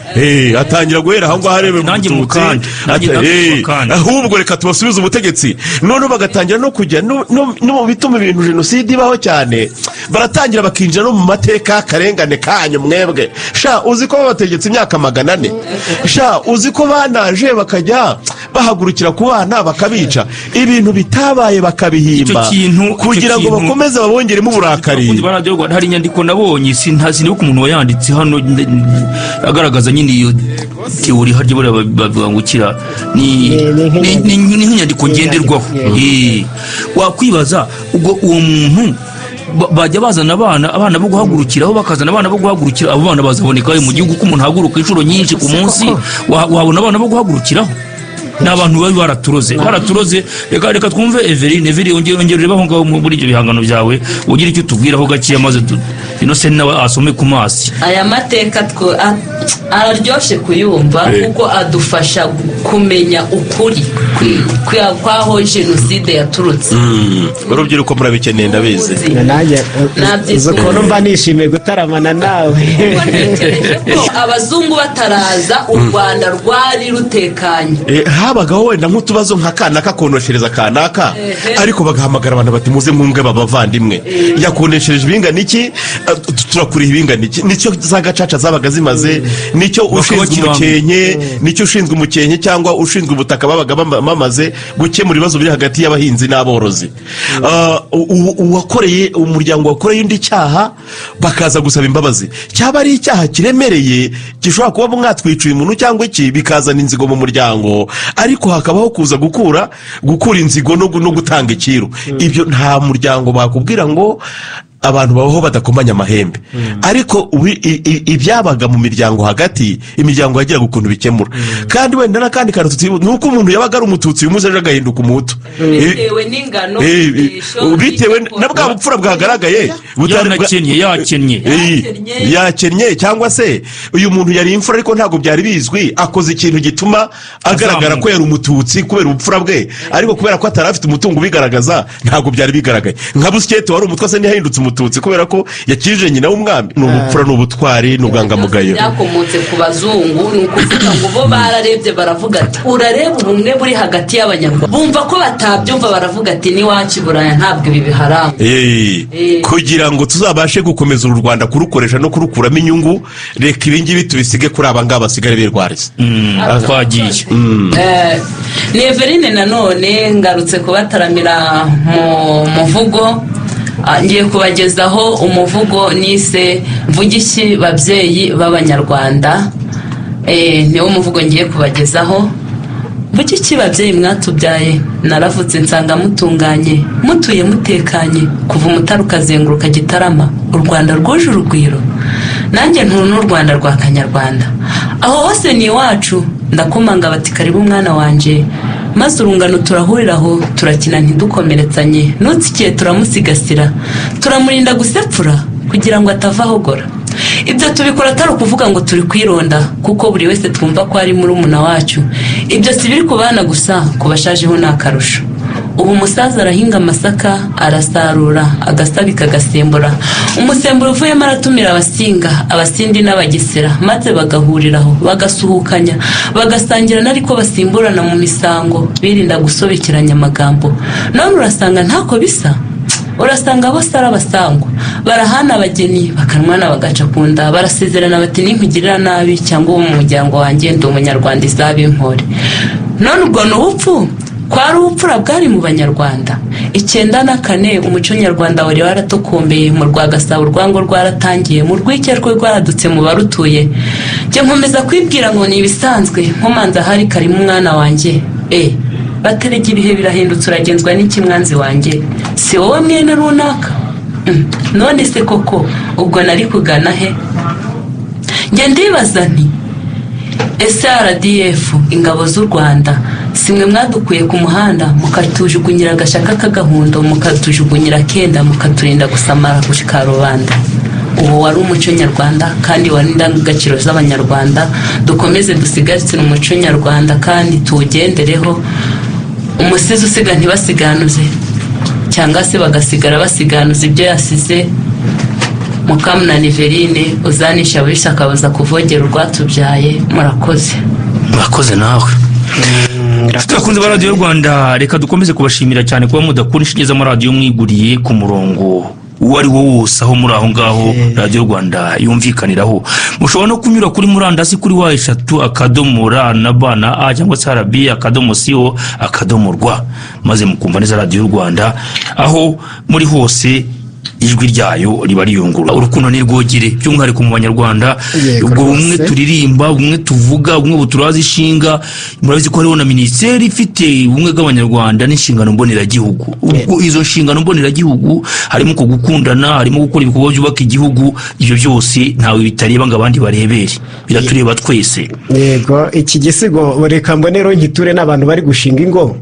atangira guhera aho ngaho areba Nanjye Umututsi. mukanje. Nanjye mukanje. Ahubwo reka tubasubize ubutegetsi. Noneho bagatangira no kujya no mu bituma ibintu jenoside ibaho cyane. Baratangira bakinjira no mu mateka y'akarengane kanyu mwebwe. Sha, uzi ko babategetse imyaka 400? Sha, uzi ko banaje bakajya bahagurukira ku bana bakabica, ibintu bitabaye bakabihimba Icyo kintu- icyo kugira ngo bakomeze babongeremo uburakari. Abakunzi ba Radiyo Rwanda, hari inyandiko nabonye, sinibuka umuntu wayanditse hano, agaragaza nyine iyo théorie. Harya buriya bavuga ngo ukira ni Ni nk'inyandiko. Ni nk'inyandiko ngenderwaho. Yego. Wakwibaza ubwo uwo muntu bajya bazana abana bo guhagurukiraho, bakazana abana bo guhagurukira, abo bana bazaboneka mu gihugu? Ko umuntu ahaguruka inshuro nyinshi ku munsi, wabona abana bo guhagurukiraho? Ni abantu bari baraturoze. Reka twumve Everine. Everine, ongera urebe aho ngaho muri ibyo bihangano byawe, ugire icyo utubwiraho gakeya, maze Innocent nawe asome ku mazi. Aya mateka araryoshye kuyumva, kuko adufasha kumenya ukuri kw'aho jenoside yaturutse. Urubyiruko murabikeneye, ndabizi. Nanjye Nabyifuza. uzi ukuntu mba nishimiye gutaramana nawe. Kuko ntekereje ko abazungu bataraza, u Rwanda rwari rutekanye. Habagaho wenda nk'utubazo nka kanaka konoshereza kanaka, ariko bagahamagara abantu bati: "Muze mwunge bavandimwe, yakoneshereje ibingana iki, turakuriha ibingana iki." Nicyo za gacaca zabaga zimaze, nicyo ushinzwe Bakabakiranga. umukenke, nicyo ushinzwe umukenke cyangwa ushinzwe ubutaka babaga bamaze gukemura ibibazo biri hagati y'abahinzi n'aborozi. Uwakoreye umuryango wakoreye undi cyaha bakaza gusaba imbabazi, cyaba ari icyaha kiremereye gishobora kuba mwatwicuye umuntu cyangwa iki, bikazana inzigo mu muryango, ariko hakabaho kuza gukura inzigo no gutanga icyiru. Ibyo nta muryango bakubwira ngo Abantu babaho badakomanya amahembe, ariko ibyabaga mu miryango hagati, imiryango yagiraga ukuntu bikemura. Kandi wenda n'akandi kantu tutibuka ni uko umuntu yabaga ari umututsi uyu munsi ejo agahinduka umuhutu. Bitewe n'ingano, Eh, bitewe na bwa bupfura bwagaragaye butari Yanakennye, yakennye. Eh, yakennye, cyangwa se uyu muntu yari imfura ariko ntabwo byari bizwi, akoze ikintu gituma agaragara ko yari umututsi kubera ubupfura bwe, ariko kubera ko atari afite umutungo ubigaragaza ntabwo byari bigaragaye. Nka Busikete wari umutwa se ntiyahindutse umututsi kubera ko yakijije nyina w'umwami? Ni ubupfura, ni ubutwari, ni ubwangamugayo. Byakomotse ku bazungu. Ni ukuvuga ngo bo bararebye baravuga ati: "Urareba ubumwe buri hagati y'abanyarwanda." Bumva ko batabyumva, baravuga ati: "N'iwacu i Buraya ntabwo ibi biharangwa." Eh, Eh. kugira ngo tuzabashe gukomeza uru Rwanda, kurukoresha no kurukuramo inyungu, reka ibingibi tubisige kuri aba ngaba basigare birwariza. Twagiye. Ni Everine nanone ngarutse kubataramira mu muvugo. Ngiye kubagezaho umuvugo nise "Mvugiki babyeyi b'abanyarwanda". Niwo muvugo ngiye kubagezaho. Mvugiki babyeyi mwatubyaye? Naravutse nsanga mutunganye, mutuye mutekanye, kuva umutara ukazenguruka Gitarama, u Rwanda rwuje urugwiro. Nanjye nturu n'u Rwanda rwa Kanyarwanda, aho hose ni iwacu. Ndakomanga bati: "Karibu umwana wanjye." Maze urungano turahurira aho, turakina ntidukomeretsanye, nutsikiye turamusigasira, turamurinda gusepfura kugira ngo atava ahogora. Ibyo tubikora atari ukuvuga ngo turi kwironda, kuko buri wese twumva ko ari murumuna wacu. Ibyo si biri ku bana gusa, ku bashajeho ni akarusho. Ubu umusaza arahinga amasaka, arasarura, agasabika, agasembura. Umusemburo uvuyemo aratumira abasinga, abasindi n'abagesera, maze bagahuriraho, bagasuhukanya, bagasangira, n'ariko basimburana mu misango, birinda gusobekeranya amagambo. None urasanga ntako bisa, urasanga bose ari abasangwa, barahana abageni, bakanwana, bagaca ku nda, barasezerana bati: "Ninkugirira nabi cyangwa uwo mu muryango wanjye, ndi umunyarwanda, izaba inkore." None ubwo ni ubupfu? Kwari ubupfura bwari mu banyarwanda 94. Umuco nyarwanda wari waratokombeye mu rwa Gasabo, urwango rwaratangiye, mu rwikekwe rwaradutse mu barutuye. Njye nkomeza kwibwira ngo ni ibisanzwe. Nkomanza ahari: "Karimo umwana wanjye." E baterega, ibihe birahindutse, uragenzwa n'iki mwanzi wanjye? Si wowe mwene runaka? None se koko ubwo nari kugana he? Njye ndibaza nti: ese RDF, ingabo z'u Rwanda, si mwe mwadukuye ku muhanda, mukatujugunyira agashaka k'agahundo, mukatujugunyira kenda, mukaturinda gusamara ku karubanda? Uwo wari umuco nyarwanda kandi wari indangagaciro z'abanyarwanda. Dukomeze dusigasire umuco nyarwanda kandi tuwugendereho. Umusizi usiga ntibasiganuze, cyangwa se bagasigara basiganuza ibyo yasize. Mukamunani Verine, uzanisha wishe akabuza kuvogera urwatubyaye. Murakoze. Murakoze nawe. Inshuti bakunze ba Radiyo Rwanda, reka dukomeze kubashimira cyane kuba mudakura inshinge z'amaradiyo mwiguriye ku murongo uwo ari wo wose, aho muri aho ngaho Radiyo Rwanda yumvikaniraho. Mushobora no kunyura kuri murandasi kuri www.rnba cyangwa se rb.co.rw, maze mukumva neza Radiyo Rwanda aho muri hose, ijwi ryayo riba riyungurura. Urukundo nirwogere by'umwihariko mu banyarwanda. Yego, Ubwo bumwe rwose. turirimba, ubumwe tuvuga, ubumwe buturaza ishinga. Murabizi ko hariho na minisiteri ifite ubumwe bw'abanyarwanda n'inshingano mboneragihugu. Ubwo izo nshingano mboneragihugu harimo uko gukundana, harimo gukora ibikorwa byubaka igihugu. Ibyo byose ntawe bitareba ngo abandi barebere, biratureba twese. Yego, iki gisigo reka mbonero nkiture n'abantu bari gushinga ingo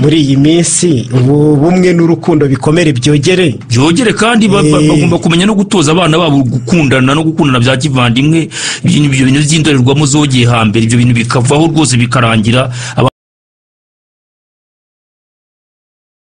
muri iyi minsi. Ubu bumwe n'urukundo bikomere, byogere. Byogere, kandi bagomba kumenya no gutoza abana babo gukundana no gukundana bya kivandimwe. Ibyo bintu by'indorerwamo zogeye hambere, ibyo bintu bikavaho rwose, bikarangira.